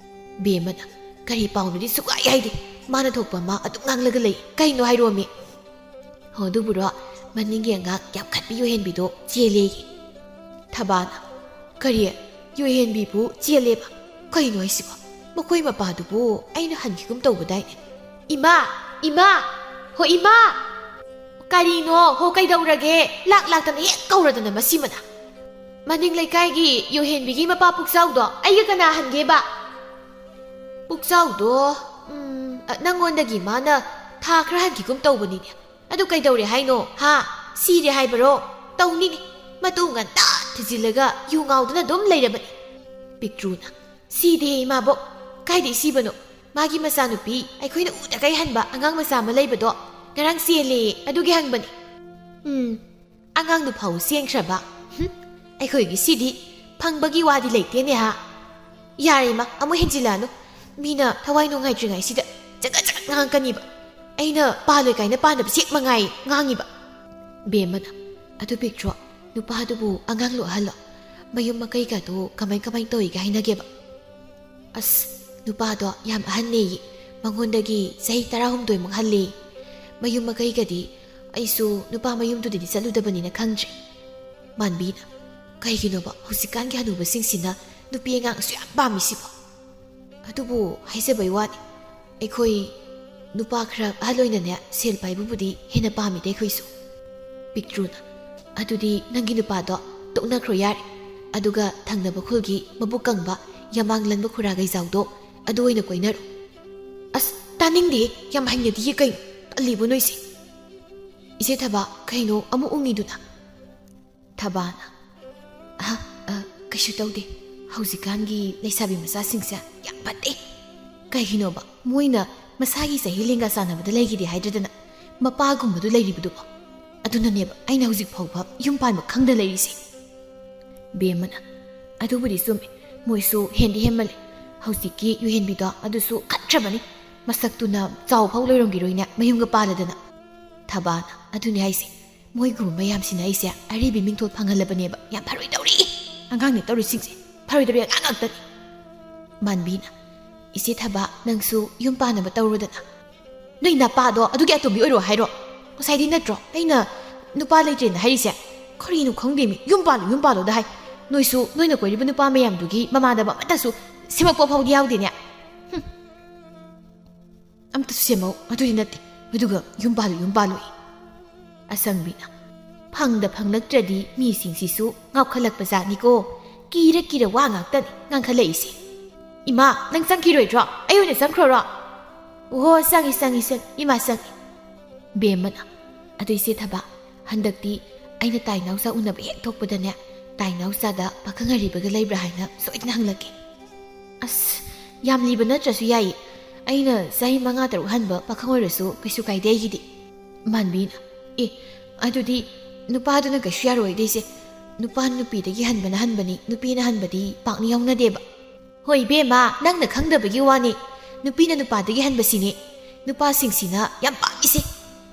ꯕꯦꯝꯃꯅ, "ꯀꯔꯤ ꯄꯥꯎꯅꯣꯗꯤ ꯁꯨꯛꯍꯥꯏ ꯍꯥꯏꯗꯦ꯫ ꯃꯥꯅ ꯊꯣꯛꯄ ꯑꯃ ꯑꯗꯨꯝ ꯉꯥꯡꯂꯒ ꯂꯩ꯫ ꯀꯩꯅꯣ ꯍꯥꯏꯔꯣꯃꯤ?" ꯍꯣ, ꯑꯗꯨꯕꯨꯔꯣ, ꯃꯅꯤꯡꯒꯤ ꯑꯉꯥꯡ ꯌꯥꯝ ꯈꯠꯄꯤ ꯌꯨꯍꯦꯟꯕꯤꯗꯣ ꯆꯦꯜꯂꯦꯌꯦ꯫ ꯊꯕꯥꯅ, "ꯀꯔꯤ? ꯌꯨꯍꯦꯟꯕꯤꯕꯨ ꯆꯦꯜꯂꯦꯕ? ꯀꯩꯅꯣ ꯍꯥꯏꯁꯤꯕꯣ? ꯃꯈꯣꯏ ꯃꯄꯥꯗꯨꯕꯨ ꯑꯩꯅ ꯍꯟꯈꯤꯒꯨꯝ ꯇꯧꯕꯗꯥꯏꯅꯦ?" "ꯏꯃꯥ! ꯏꯃꯥ! ꯍꯣ ꯏꯃꯥ!" "ꯀꯔꯤꯅꯣ? ꯍꯣ ꯀꯩꯗꯧꯔꯒꯦ? ꯂꯥꯛ ꯂꯥꯛꯇꯅ ꯍꯦꯛ ꯀꯧꯔꯗꯅ ꯃꯁꯤꯃꯅ!" "ꯃꯅꯤꯡ ꯂꯩꯀꯥꯏꯒꯤ ꯌꯨꯍꯦꯟꯕꯤꯒꯤ ꯃꯄꯥ ꯄꯨꯛꯆꯥꯎꯗꯣ ꯑꯩꯒ ꯀꯅꯥ ꯍꯟꯒꯦꯕ?" "ꯄꯨꯛꯆꯥꯎꯗꯣ, ꯎꯝ, ꯑ, ꯅꯪꯉꯣꯟꯗꯒꯤ ꯃꯥꯅ ꯊꯥ ꯈꯔ ꯍꯟꯈꯤꯒꯨꯝ ꯇꯧꯕꯅꯤꯅꯦ꯫ ꯑꯗꯨ ꯀꯩꯗꯧꯔꯦ ꯍꯥꯏꯅꯣ? ꯍꯥ? ꯁꯤꯔꯦ ꯍꯥꯏꯕꯔꯣ? ꯇꯧꯅꯤꯅꯦ꯫ ꯃꯇꯨ ꯉꯟꯇꯥ ꯊꯤꯖꯤꯜꯂꯒ ꯌꯨ ꯉꯥꯎꯗꯨꯅ ꯑꯗꯨꯝ ꯂꯩꯔꯕꯅꯤ꯫" ꯄꯤꯛꯇ꯭ꯔꯨꯅ, "ꯁꯤꯗꯦ ꯏꯃꯥꯕꯣꯛ꯫ ꯀꯥꯏꯗꯩ ꯁꯤꯕꯅꯣ? ꯃꯥꯒꯤ ꯃꯆꯥꯅꯨꯄꯤ, ꯑꯩꯈꯣꯏꯅ ꯎꯗꯈꯩ ꯍꯟꯕ ꯑꯉꯥꯡ ꯃꯆꯥ ꯑꯃ ꯂꯩꯕꯗꯣ, ꯉꯔꯥꯡ ꯆꯦꯜꯂꯦꯌꯦ, ꯑꯗꯨꯒꯤ ꯍꯪꯕꯅꯤ꯫" "ꯎꯝ, ꯑꯉꯥꯡꯗꯨ ꯐꯥꯎ ꯆꯦꯟꯈ꯭ꯔꯕ? ꯍꯨꯝ, ꯑꯩꯈꯣꯏꯒꯤ ꯁꯤꯗꯤ ꯐꯪꯕꯒꯤ ꯋꯥꯗꯤ ꯂꯩꯇꯦꯅꯦ ꯍꯥ꯫ ꯌꯥꯔꯦ ꯏꯃꯥ, ꯑꯃꯨꯛ ꯍꯦꯟꯖꯤꯜꯂꯛꯑꯅꯨ꯫ ꯃꯤꯅ ꯊꯋꯥꯏ ꯅꯨꯡꯉꯥꯏꯇ꯭ꯔꯤꯉꯩꯁꯤꯗ ꯆꯒꯠ ꯆꯒꯠ ꯉꯥꯡꯉꯛꯀꯅꯤꯕ꯫ ꯑꯩꯅ ꯄꯥꯜꯂꯣꯏ ꯀꯥꯏꯅ ꯄꯥꯟꯗꯕ ꯆꯦꯛ ꯃꯉꯥꯏ ꯉꯥꯡꯉꯤꯕ꯫" ꯕꯦꯝꯃꯅ, "ꯑꯗꯨ ꯄꯤꯛꯇ꯭ꯔꯣ, ꯅꯨꯄꯥꯗꯨꯕꯨ ꯑꯉꯥꯡꯂꯣ ꯑꯍꯜꯂꯣ? ꯃꯌꯨꯝ ꯃꯀꯩꯒꯗꯣ ꯀꯃꯥꯏ ꯀꯃꯥꯏ ꯇꯧꯏꯒ ꯍꯥꯏꯅꯒꯦꯕ?" "ꯑꯁ, ꯅꯨꯄꯥꯗꯣ ꯌꯥꯝ ꯑꯍꯟꯅꯦꯌꯦ꯫ ꯃꯉꯣꯟꯗꯒꯤ ꯆꯍꯤ ꯇꯔꯥꯍꯨꯝꯗꯣꯏꯃꯨꯛ ꯍꯜꯂꯦ꯫ ꯃꯌꯨꯝ ꯃꯀꯩꯒꯗꯤ ꯑꯩꯁꯨ ꯅꯨꯄꯥ ꯃꯌꯨꯝꯗꯨꯗꯗꯤ ꯆꯠꯂꯨꯗꯕꯅꯤꯅ ꯈꯪꯗ꯭ꯔꯦ꯫" ꯃꯥꯟꯕꯤꯅ, "ꯀꯩꯒꯤꯅꯣꯕ ꯍꯧꯖꯤꯛꯀꯥꯟꯒꯤ ꯍꯅꯨꯕꯁꯤꯡꯁꯤꯅ ꯅꯨꯄꯤ ꯑꯉꯥꯡ ꯑꯁꯨꯛ ꯌꯥꯝ ꯄꯥꯝꯃꯤꯁꯤꯕꯣ? ꯑꯗꯨꯕꯨ ꯍꯥꯏꯖꯕꯩ ꯋꯥꯅꯤ, ꯑꯩꯈꯣꯏ ꯅꯨꯄꯥ ꯈꯔ ꯑꯍꯜ ꯑꯣꯏꯅꯅꯦ ꯁꯦꯜ ꯄꯥꯏꯕꯕꯨꯗꯤ ꯍꯦꯟꯅ ꯄꯥꯝꯃꯤꯗ ꯑꯩꯈꯣꯏꯁꯨ꯫" ꯄꯤꯛꯇ꯭ꯔꯨꯅ, "ꯑꯗꯨꯗꯤ ꯅꯪꯒꯤ ꯅꯨꯄꯥꯗꯣ ꯇꯣꯛꯅꯈ꯭ꯔꯣ ꯌꯥꯔꯦ꯫ ꯑꯗꯨꯒ ꯊꯪꯅꯕ ꯈꯨꯜꯒꯤ ꯃꯕꯨꯛ ꯀꯪꯕ ꯌꯥꯃꯥꯡ ꯂꯟꯕ ꯈꯨꯔꯥ ꯒꯩꯖꯥꯎꯗꯣ ꯑꯗꯨ ꯑꯣꯏꯅ ꯀꯣꯏꯅꯔꯣ꯫" "ꯑꯁ, ꯇꯥꯅꯤꯡꯗꯦ, ꯌꯥꯝ ꯍꯩꯅꯗꯤꯌꯦ ꯀꯩꯅꯣ, ꯇꯜꯂꯤꯕꯣ ꯅꯣꯏꯁꯦ?" "ꯏꯆꯦ ꯊꯕ, ꯀꯩꯅꯣ ꯑꯃꯨꯛ ꯎꯪꯉꯤꯗꯨꯅ?" ꯊꯕꯥꯅ, "ꯑ, ꯑ, ꯀꯩꯁꯨ ꯇꯧꯗꯦ꯫ ꯍꯧꯖꯤꯛꯀꯥꯟꯒꯤ ꯂꯩꯁꯥꯕꯤ ꯃꯆꯥꯁꯤꯡꯁꯦ ꯌꯥꯝ ꯐꯠꯇꯦ꯫ ꯀꯩꯒꯤꯅꯣꯕ ꯃꯣꯏꯅ ꯃꯁꯥꯒꯤ ꯆꯍꯤ ꯂꯦꯡꯒꯥ ꯆꯥꯟꯅꯕꯗ ꯂꯩꯈꯤꯗꯦ ꯍꯥꯏꯗ꯭ꯔꯗꯅ ꯃꯄꯥꯒꯨꯝꯕꯗꯨ ꯂꯩꯔꯤꯕꯗꯨꯕꯣ? ꯑꯗꯨꯅꯅꯦꯕ ꯑꯩꯅ ꯍꯧꯖꯤꯛ ꯐꯥꯎꯕ ꯌꯨꯝ ꯄꯥꯟꯕ ꯈꯪꯗ ꯂꯩꯔꯤꯁꯦ꯫ ꯕꯦꯝꯃꯅ, "ꯑꯗꯨꯕꯨꯗꯤ ꯆꯨꯝꯃꯤ, ꯃꯣꯏꯁꯨ ꯍꯦꯟꯗꯤ ꯍꯦꯟꯃꯜꯂꯦ꯫ ꯍꯧꯖꯤꯛꯀꯤ ꯌꯨꯍꯦꯟꯕꯤꯗꯣ ꯑꯗꯨꯁꯨ ꯈꯠꯇ꯭ꯔꯕꯅꯤ꯫ ꯃꯁꯛꯇꯨꯅ ꯆꯥꯎ ꯐꯥꯎ ꯂꯣꯏꯔꯝꯈꯤꯔꯣꯏꯅꯦ ꯃꯌꯨꯝꯒ ꯄꯥꯜꯂꯗꯅ꯫" ꯊꯕꯥꯅ, "ꯑꯗꯨꯅꯦ ꯍꯥꯏꯁꯦ, ꯃꯣꯏꯒꯨꯝꯕ ꯃꯌꯥꯝꯁꯤꯅ ꯑꯩꯁꯦ ꯑꯔꯤꯕꯤ ꯃꯤꯡꯊꯣꯜ ꯐꯪꯍꯜꯂꯕꯅꯦꯕ꯫ ꯌꯥꯝ ꯐꯔꯣꯏꯗꯧꯔꯤ꯫ ꯑꯉꯥꯡꯅꯦ ꯇꯧꯔꯤꯁꯤꯡꯁꯦ, ꯐꯔꯣꯏꯗꯧꯔꯤ ꯑꯉꯥꯡ ꯉꯥꯛꯇꯅꯤ꯫" ꯃꯥꯟꯕꯤꯅ, "ꯏꯆꯦ ꯊꯕꯥ, ꯅꯪꯁꯨ ꯌꯨꯝ ꯄꯥꯟꯅꯕ ꯇꯧꯔꯨꯗꯅ꯫ ꯅꯣꯏ ꯅꯄꯥꯗꯣ ꯑꯗꯨꯒꯤ ꯑꯇꯣꯝꯕꯤ ꯑꯣꯏꯔꯣ ꯍꯥꯏꯔꯣ? ꯉꯁꯥꯏꯗꯤ ꯅꯠꯇ꯭ꯔꯣ ꯑꯩꯅ ꯅꯨꯄꯥ ꯂꯩꯇ꯭ꯔꯦꯅ ꯍꯥꯏꯔꯤꯁꯦ? ꯀꯔꯤꯅꯣ ꯈꯪꯗꯦꯃꯤ, ꯌꯨꯝ ꯄꯥꯜꯂꯨ, ꯌꯨꯝ ꯄꯥꯜꯂꯨꯗ ꯍꯥꯏ꯫ ꯅꯣꯏꯁꯨ ꯅꯣꯏꯅ ꯀꯣꯏꯔꯤꯕ ꯅꯨꯄꯥ ꯃꯌꯥꯝꯗꯨꯒꯤ ꯃꯃꯥꯟꯅꯕ ꯑꯃꯠꯇꯁꯨ ꯁꯦꯝꯃꯛꯄ ꯐꯥꯎꯗꯤ ꯌꯥꯎꯗꯦꯅꯦ꯫ ꯍꯨꯝ꯫ ꯑꯝꯇꯁꯨ ꯁꯦꯝꯃꯧ, ꯑꯗꯨꯗꯤ ꯅꯠꯇꯦ꯫ ꯑꯗꯨꯒ ꯌꯨꯝ ꯄꯥꯜꯂꯨ, ꯌꯨꯝ ꯄꯥꯜꯂꯨ꯫ ꯑꯁꯪꯕꯤꯅ, "ꯐꯪꯗ ꯐꯪꯂꯛꯇ꯭ꯔꯗꯤ ꯃꯤꯁꯤꯡꯁꯤꯁꯨ ꯉꯥꯎꯈꯠꯂꯛꯄ ꯖꯥꯠꯅꯤꯀꯣ꯫ ꯀꯤꯔ ꯀꯤꯔ ꯋꯥ ꯉꯥꯛꯇꯅꯤ ꯉꯥꯡꯈꯠꯂꯛꯏꯁꯦ꯫" "ꯏꯃꯥ, ꯅꯪ ꯆꯪꯈꯤꯔꯣꯏꯗ꯭ꯔꯣ? ꯑꯩ ꯑꯣꯏꯅ ꯆꯪꯈ꯭ꯔꯣꯔꯣ?" "ꯑꯣꯍꯣ, ꯆꯪꯉꯤ, ꯆꯪꯉꯤ, ꯆꯪꯉꯤ, ꯏꯃꯥ ꯆꯪꯉꯤ꯫" ꯕꯦꯝꯃꯅ, "ꯑꯗꯨ ꯏꯆꯦ ꯊꯕꯥ, ꯍꯟꯗꯛꯇꯤ ꯑꯩꯅ ꯇꯥꯏ ꯅꯥꯎꯆꯥ ꯎꯅꯕ ꯍꯦꯛ ꯊꯣꯛꯄꯗꯅꯦ, ꯇꯥꯏ ꯅꯥꯎꯆꯥꯗ ꯄꯥꯈꯪ ꯑꯔꯤꯕꯒ ꯂꯩꯕ꯭ꯔꯥ ꯍꯥꯏꯅ ꯁꯣꯏꯗꯅ ꯍꯪꯂꯛꯀꯦ꯫" "ꯑꯁ, ꯌꯥꯝ ꯂꯤꯕ ꯅꯠꯇ꯭ꯔꯁꯨ ꯌꯥꯏꯌꯦ꯫ ꯑꯩꯅ ꯆꯍꯤ ꯃꯉꯥ ꯇꯔꯨꯛ ꯍꯟꯕ ꯄꯥꯈꯪ ꯑꯣꯏꯔꯁꯨ ꯀꯩꯁꯨ ꯀꯥꯏꯗꯦ ꯑꯩꯒꯤꯗꯤ꯫" ꯃꯥꯟꯕꯤꯅ, "ꯑꯦ, ꯑꯗꯨꯗꯤ ꯅꯨꯄꯥꯗꯨꯅ ꯀꯩꯁꯨ ꯌꯥꯔꯣꯏꯗꯣꯏꯁꯦ꯫ ꯅꯨꯄꯥ ꯅꯨꯄꯤꯗꯒꯤ ꯍꯟꯕꯅ ꯍꯟꯕꯅꯤ, ꯅꯨꯄꯤꯅ ꯍꯟꯕꯗꯤ ꯄꯥꯛꯅ ꯌꯥꯎꯅꯗꯦꯕ꯫" "ꯍꯣꯏ ꯏꯕꯦꯝꯃ, ꯅꯪꯅ ꯈꯪꯗꯕꯒꯤ ꯋꯥꯅꯤ꯫ ꯅꯨꯄꯤꯅ ꯅꯨꯄꯥꯗꯒꯤ ꯍꯟꯕꯁꯤꯅꯦ ꯅꯨꯄꯥꯁꯤꯡꯁꯤꯅ ꯌꯥꯝ ꯄꯥꯝꯃꯤꯁꯦ꯫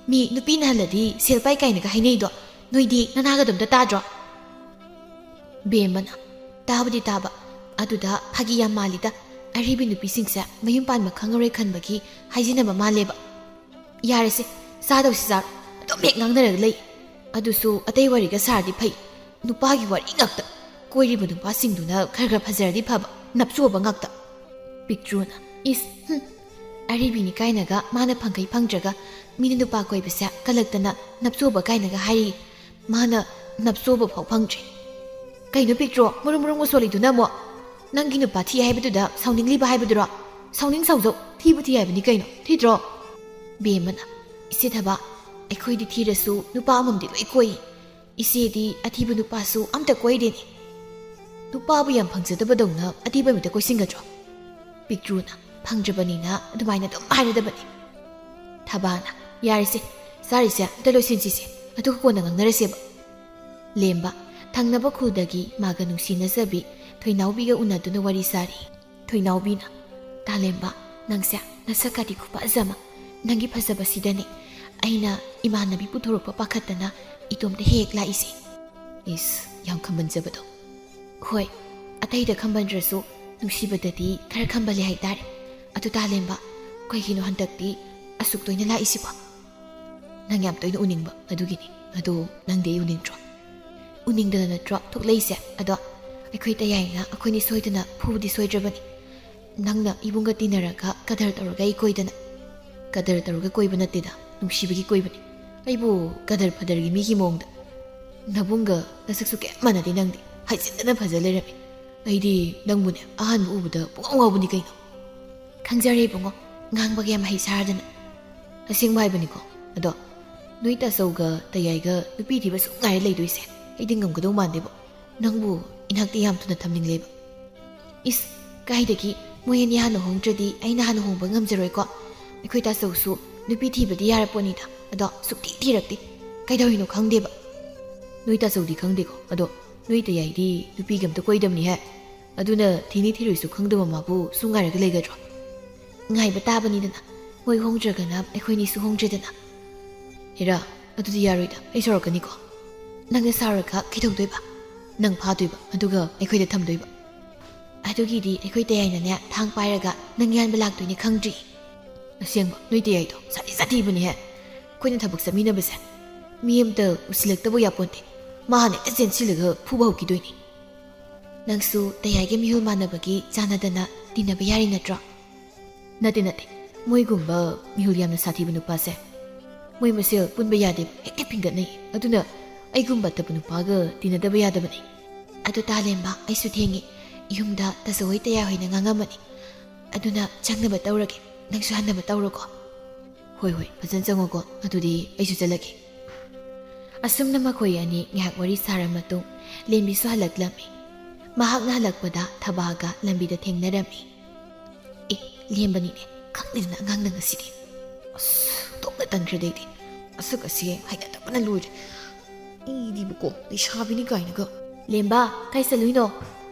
ꯃꯤ ꯅꯨꯄꯤꯅ ꯍꯜꯂꯗꯤ ꯁꯦꯜ ꯄꯥꯏ ꯀꯥꯏꯅꯒ ꯍꯥꯏꯅꯩꯗꯣ, ꯅꯣꯏꯗꯤ ꯅꯅꯥꯒꯗꯣ ꯑꯝꯇ ꯇꯥꯗ꯭ꯔꯣ?" ꯕꯦꯝꯃꯅ, "ꯇꯥꯕꯨꯗꯤ ꯇꯥꯕ, ꯑꯗꯨꯗ ꯐꯥꯒꯤ ꯌꯥꯝ ꯃꯥꯜꯂꯤꯗ꯫ ꯑꯔꯤꯕꯤ ꯅꯨꯄꯤꯁꯤꯡꯁꯦ ꯃꯌꯨꯝ ꯄꯥꯟꯕ ꯈꯪꯉꯔꯣꯏ ꯈꯟꯕꯒꯤ ꯍꯥꯏꯖꯤꯟꯅꯕ ꯃꯥꯜꯂꯦꯕ꯫ ꯌꯥꯔꯦꯁꯦ, ꯆꯥꯗꯧꯁꯤ ꯆꯥꯔꯣ꯫ ꯑꯗꯨꯝ ꯍꯦꯛ ꯉꯥꯡꯅꯔꯒ ꯂꯩ꯫ ꯑꯗꯨꯁꯨ ꯑꯇꯩ ꯋꯥꯔꯤꯒ ꯁꯥꯔꯗꯤ ꯐꯩ꯫ ꯅꯨꯄꯥꯒꯤ ꯋꯥꯔꯤ ꯉꯥꯛꯇ꯫ ꯀꯣꯏꯔꯤꯕ ꯅꯨꯄꯥꯁꯤꯡꯗꯨꯅ ꯈꯔ ꯈꯔ ꯐꯖꯔꯗꯤ ꯐꯕ, ꯅꯞꯆꯣꯕ ꯉꯥꯛꯇ꯫" ꯄꯤꯛꯇ꯭ꯔꯨꯅ, "ꯏꯁ, ꯍꯨꯝ, ꯑꯔꯤꯕꯤꯅꯤ ꯀꯥꯏꯅꯒ ꯃꯥꯅ ꯐꯪꯈꯩ ꯐꯪꯗ꯭ꯔꯒ ꯃꯤꯅ ꯅꯨꯄꯥ ꯀꯣꯏꯕꯁꯦ ꯀꯜꯂꯛꯇꯅ ꯅꯞꯆꯣꯕ ꯀꯥꯏꯅꯒ ꯍꯥꯏꯔꯤ꯫ ꯃꯥꯅ ꯅꯞꯆꯣꯕ ꯐꯥꯎ ꯐꯪꯗ꯭ꯔꯤ꯫ ꯀꯩꯅꯣ ꯄꯤꯛꯇ꯭ꯔꯣ, ꯃꯔꯨꯝ ꯃꯔꯨꯝꯒ ꯁꯣꯜꯂꯤꯗꯨꯅ ꯑꯃꯨꯛ? ꯅꯪꯒꯤ ꯅꯨꯄꯥ ꯊꯤ ꯍꯥꯏꯕꯗꯨꯗ ꯁꯥꯎꯅꯤꯡꯂꯤꯕ ꯍꯥꯏꯕꯗꯨꯔꯣ? ꯁꯥꯎꯅꯤꯡ ꯁꯥꯎꯖꯧ, ꯊꯤꯕꯨ ꯊꯤ ꯍꯥꯏꯕꯅꯤ ꯀꯩꯅꯣ, ꯊꯤꯗ꯭ꯔꯣ?" ꯕꯦꯝꯃꯅ, "ꯏꯆꯦ ꯊꯕꯥ, ꯑꯩꯈꯣꯏꯗꯤ ꯊꯤꯔꯁꯨ ꯅꯨꯄꯥ ꯑꯃꯃꯝꯗꯤ ꯂꯣꯏ ꯀꯣꯏ꯫ ꯏꯆꯦꯗꯤ ꯑꯊꯤꯕ ꯅꯨꯄꯥꯁꯨ ꯑꯝꯇ ꯀꯣꯏꯗꯦꯅꯦ꯫ ꯅꯨꯄꯥꯕꯨ ꯌꯥꯝ ꯐꯪꯖꯗꯕꯗꯧꯅ ꯑꯊꯤꯕ ꯃꯤꯗ ꯀꯣꯏꯁꯤꯟꯒꯗ꯭ꯔꯣ?" ꯄꯤꯛꯇ꯭ꯔꯨꯅ, "ꯐꯪꯗ꯭ꯔꯕꯅꯤꯅ ꯑꯗꯨꯃꯥꯏꯅ ꯑꯗꯨꯝ ꯍꯥꯏꯔꯗꯕꯅꯤ꯫" ꯊꯕꯥꯅ, "ꯌꯥꯔꯦꯁꯦ, ꯆꯥꯔꯤꯁꯦ ꯑꯝꯇ ꯂꯣꯏꯁꯤꯟꯁꯤꯁꯦ, ꯑꯗꯨꯒ ꯀꯣꯟꯅ ꯉꯥꯡꯅꯔꯁꯦꯕ꯫" ꯂꯦꯝꯕ ꯊꯪꯅꯕ ꯈꯨꯜꯗꯒꯤ ꯃꯥꯒ ꯅꯨꯡꯁꯤꯅꯖꯕꯤ ꯊꯣꯏꯅꯥꯎꯕꯤꯒ ꯎꯅꯗꯨꯅ ꯋꯥꯔꯤ ꯁꯥꯔꯤ꯫ ꯊꯣꯏꯅꯥꯎꯕꯤꯅ, "ꯇꯥꯂꯦꯝꯕ, ꯅꯪꯁꯦ ꯅꯁꯛꯀꯗꯤ ꯈꯨꯐꯖ ꯑꯃ꯫ ꯅꯪꯒꯤ ꯐꯖꯕꯁꯤꯗꯅꯦ ꯑꯩꯅ ꯏꯃꯥꯟꯅꯕꯤ ꯄꯨꯊꯣꯔꯛꯄ ꯄꯥꯈꯠꯇꯅ ꯏꯇꯣꯝꯇ ꯍꯦꯛ ꯂꯥꯛꯏꯁꯦ꯫" ꯏꯁ, ꯌꯥꯝ ꯈꯝꯕꯟꯖꯕꯗꯣ꯫ ꯍꯣꯏ, ꯑꯇꯩꯗ ꯈꯝꯕꯟꯗ꯭ꯔꯁꯨ ꯅꯨꯡꯁꯤꯕꯗꯗꯤ ꯈꯔ ꯈꯝꯕꯜꯂꯦ ꯍꯥꯏꯇꯥꯔꯦ꯫ ꯑꯗꯨ ꯇꯥꯂꯦꯝꯕ, ꯀꯩꯒꯤꯅꯣ ꯍꯟꯗꯛꯇꯤ ꯑꯁꯨꯛ ꯇꯣꯏꯅ ꯂꯥꯛꯏꯁꯤꯕꯣ? ꯅꯪ ꯌꯥꯝ ꯇꯣꯏꯅ ꯎꯅꯤꯡꯕ ꯑꯗꯨꯒꯤꯅꯤ꯫ ꯑꯗꯣ ꯅꯪꯗꯤ ꯑꯩ ꯎꯅꯤꯡꯗ꯭ꯔꯣ? ꯎꯅꯤꯡꯗꯅ ꯅꯠꯇ꯭ꯔꯣ ꯊꯣꯛꯂꯛꯏꯁꯦ? ꯑꯗꯣ ꯑꯩꯈꯣꯏ ꯇꯌꯥꯏꯅ ꯑꯩꯈꯣꯏꯅꯤ ꯁꯣꯏꯗꯅ ꯐꯨꯕꯗꯤ ꯁꯣꯏꯗ꯭ꯔꯕꯅꯤ꯫ ꯅꯪꯅ ꯏꯕꯨꯡꯒ ꯇꯤꯟꯅꯔꯒ ꯀꯗꯔ ꯇꯧꯔꯒ ꯑꯩ ꯀꯣꯏꯗꯅ꯫ ꯀꯗꯔ ꯇꯧꯔꯒ ꯀꯣꯏꯕ ꯅꯠꯇꯦꯗ, ꯅꯨꯡꯁꯤꯕꯒꯤ ꯀꯣꯏꯕꯅꯤ꯫ ꯑꯩꯕꯨ ꯀꯗꯔ ꯐꯗꯔꯒꯤ ꯃꯤꯒꯤ ꯃꯑꯣꯡꯗ꯫ ꯅꯕꯨꯡꯒ ꯅꯁꯛꯁꯨ ꯀꯌꯥꯝ ꯃꯥꯟꯅꯗꯦ ꯅꯪꯗꯤ꯫ ꯍꯥꯏꯖꯤꯟꯗꯅ ꯐꯖ ꯂꯩꯔꯝꯃꯤ꯫ ꯑꯩꯗꯤ ꯅꯪꯕꯨꯅꯦ ꯑꯍꯥꯟꯕ ꯎꯕꯗ ꯄꯨꯡꯉꯥꯎ ꯉꯥꯎꯕꯅꯤ ꯀꯩꯅꯣ꯫ ꯈꯪꯖꯔꯦ ꯏꯕꯨꯡꯉꯣ, ꯉꯥꯡꯕꯒ ꯌꯥꯝ ꯍꯩ ꯁꯥꯔꯗꯅ꯫ ꯑꯁꯦꯡꯕ ꯍꯥꯏꯕꯅꯤꯀꯣ꯫ ꯑꯗꯣ ꯅꯣꯏ ꯇꯥꯆꯧꯒ ꯇꯌꯥꯏꯒ ꯅꯨꯄꯤ ꯊꯤꯕ ꯁꯨꯝ ꯉꯥꯏꯔ ꯂꯩꯗꯣꯏꯁꯦ ꯑꯩꯗꯤ ꯉꯝꯒꯗꯧ ꯃꯥꯟꯗꯦꯕꯣ꯫ ꯅꯪꯕꯨ ꯏꯅꯥꯛꯇ ꯌꯥꯝ ꯊꯨꯅ ꯊꯝꯅꯤꯡꯂꯦꯕ꯫ ꯏꯁ, ꯀꯥꯏꯗꯒꯤ, ꯃꯣꯏ ꯑꯅꯤ ꯍꯥꯟꯅ ꯍꯣꯡꯗ꯭ꯔꯗꯤ ꯑꯩꯅ ꯍꯥꯟꯅ ꯍꯣꯡꯕ ꯉꯝꯖꯔꯣꯏꯀꯣ꯫ ꯑꯩꯈꯣꯏ ꯇꯥꯆꯧꯁꯨ ꯅꯨꯄꯤ ꯊꯤꯕꯗꯤ ꯌꯥꯔꯄꯣꯠꯅꯤꯗ, ꯑꯗꯣ ꯁꯨꯛꯊꯤ ꯊꯤꯔꯛꯇꯦ꯫ ꯀꯩꯗꯧꯔꯤꯅꯣ ꯈꯪꯗꯦꯕ꯫ ꯅꯣꯏ ꯇꯥꯆꯧꯗꯤ ꯈꯪꯗꯦꯀꯣ, ꯑꯗꯣ ꯅꯣꯏ ꯇꯌꯥꯏꯗꯤ ꯅꯨꯄꯤꯒ ꯑꯝꯇ ꯀꯣꯏꯗꯕꯅꯤꯍꯦ꯫ ꯑꯗꯨꯅ ꯊꯤꯅꯤ ꯊꯤꯔꯣꯏꯁꯨ ꯈꯪꯗꯕ ꯃꯥꯕꯨ ꯁꯨꯝ ꯉꯥꯏꯔꯒ ꯂꯩꯒꯗ꯭ꯔꯣ? ꯉꯥꯏꯕ ꯇꯥꯕꯅꯤꯗꯅ, ꯃꯣꯏ ꯍꯣꯡꯗ꯭ꯔꯒꯅ ꯑꯩꯈꯣꯏꯅꯤꯁꯨ ꯍꯣꯡꯗ꯭ꯔꯦꯗꯅ꯫ ꯍꯦꯔꯥ, ꯑꯗꯨꯗꯤ ꯌꯥꯔꯣꯏꯗ, ꯑꯩ ꯁꯥꯎꯔꯛꯀꯅꯤꯀꯣ꯫ ꯅꯪꯅ ꯁꯥꯎꯔꯒ ꯀꯩꯗꯧꯗꯣꯏꯕ? ꯅꯪ ꯐꯥꯗꯣꯏꯕ, ꯑꯗꯨꯒ ꯑꯩꯈꯣꯏꯗ ꯊꯝꯗꯣꯏꯕ꯫ ꯑꯗꯨꯒꯤꯗꯤ ꯑꯩꯈꯣꯏ ꯇꯌꯥꯏꯅꯅꯦ ꯊꯥꯡ ꯄꯥꯏꯔꯒ ꯅꯪ ꯌꯥꯟꯕ ꯂꯥꯛꯇꯣꯏꯅꯦ, ꯈꯪꯗ꯭ꯔꯤ? ꯑꯁꯦꯡꯕ, ꯅꯣꯏ ꯇꯌꯥꯏꯗꯣ ꯁꯥꯊꯤ ꯁꯥꯊꯤꯕꯅꯤꯍꯦ꯫ ꯑꯩꯈꯣꯏꯅ ꯊꯕꯛ ꯆꯠꯃꯤꯟꯅꯕꯁꯦ ꯃꯤ ꯑꯝꯇ ꯎꯁꯤꯜꯂꯛꯇꯕ ꯌꯥꯄꯣꯟꯇꯦ꯫ ꯃꯥꯅ ꯍꯦꯛꯇ ꯆꯦꯟꯁꯤꯜꯂꯒ ꯐꯨꯕ ꯍꯧꯈꯤꯗꯣꯏꯅꯤ꯫ ꯅꯪꯁꯨ ꯇꯌꯥꯏꯒ ꯃꯤꯍꯨꯜ ꯃꯥꯟꯅꯕꯒꯤ ꯆꯥꯟꯅꯗꯅ ꯇꯤꯟꯅꯕ ꯌꯥꯔꯤ ꯅꯠꯇ꯭ꯔꯣ? ꯅꯠꯇꯦ, ꯅꯠꯇꯦ꯫ ꯃꯣꯏꯒꯨꯝꯕ ꯃꯤꯍꯨꯜ ꯌꯥꯝꯅ ꯁꯥꯊꯤꯕ ꯅꯨꯄꯥꯁꯦ ꯃꯣꯏ ꯃꯁꯦꯜ ꯄꯨꯟꯕ ꯌꯥꯗꯦꯕ, ꯍꯦꯛꯇ ꯐꯤꯡꯒꯠꯅꯩ꯫ ꯑꯗꯨꯅ ꯑꯩꯒꯨꯝꯕ ꯐꯠꯇꯕ ꯅꯨꯄꯥꯒ ꯇꯤꯟꯅꯗꯕ ꯌꯥꯗꯕꯅꯤ꯫ ꯑꯗꯨ ꯇꯥꯂꯦꯝꯕ, ꯑꯩꯁꯨ ꯊꯦꯡꯉꯤ꯫ ꯌꯨꯝꯗ ꯇꯥꯆꯧꯍꯣꯏ ꯇꯌꯥꯏꯍꯣꯏꯅ ꯉꯥꯡꯉꯝꯃꯅꯤ꯫ ꯑꯗꯨꯅ ꯆꯪꯅꯕ ꯇꯧꯔꯒꯦ꯫ ꯅꯪꯁꯨ ꯍꯟꯅꯕ ꯇꯧꯔꯣꯀꯣ꯫ ꯍꯣꯏ, ꯍꯣꯏ, ꯐꯖꯅ ꯆꯪꯉꯣꯀꯣ꯫ ꯑꯗꯨꯗꯤ ꯑꯩꯁꯨ ꯆꯠꯂꯒꯦ꯫ ꯑꯁꯨꯝꯅ ꯃꯈꯣꯏ ꯑꯅꯤ ꯉꯥꯏꯍꯥꯛ ꯋꯥꯔꯤ ꯁꯥꯔ ꯃꯇꯨꯡ, ꯂꯦꯝꯕꯤꯁꯨ ꯍꯜꯂꯛꯂꯝꯃꯤ꯫ ꯃꯍꯥꯛꯅ ꯍꯜꯂꯛꯄꯗ ꯊꯕꯥꯒ ꯂꯝꯕꯤꯗ ꯊꯦꯡꯅꯔꯝꯃꯤ꯫ ꯑꯦ, ꯂꯦꯝꯕꯅꯤꯅꯦ, ꯈꯪꯗꯦꯗꯅ ꯑꯉꯥꯡꯅ ꯉꯁꯤꯗꯤ꯫ ꯑꯁ, ꯇꯣꯛꯅ ꯇꯟꯈ꯭ꯔꯦꯗ ꯑꯩꯗꯤ꯫ ꯑꯁꯛ ꯑꯁꯤ ꯍꯩꯅꯗꯕꯅ ꯂꯣꯏꯔꯦ꯫ ꯏꯗꯤꯕꯀꯣ, ꯂꯩꯁꯥꯕꯤꯅꯤ ꯀꯥꯏꯅꯒ꯫ "ꯂꯦꯝꯕ, ꯀꯥꯏ ꯆꯠꯂꯨꯏꯅꯣ?"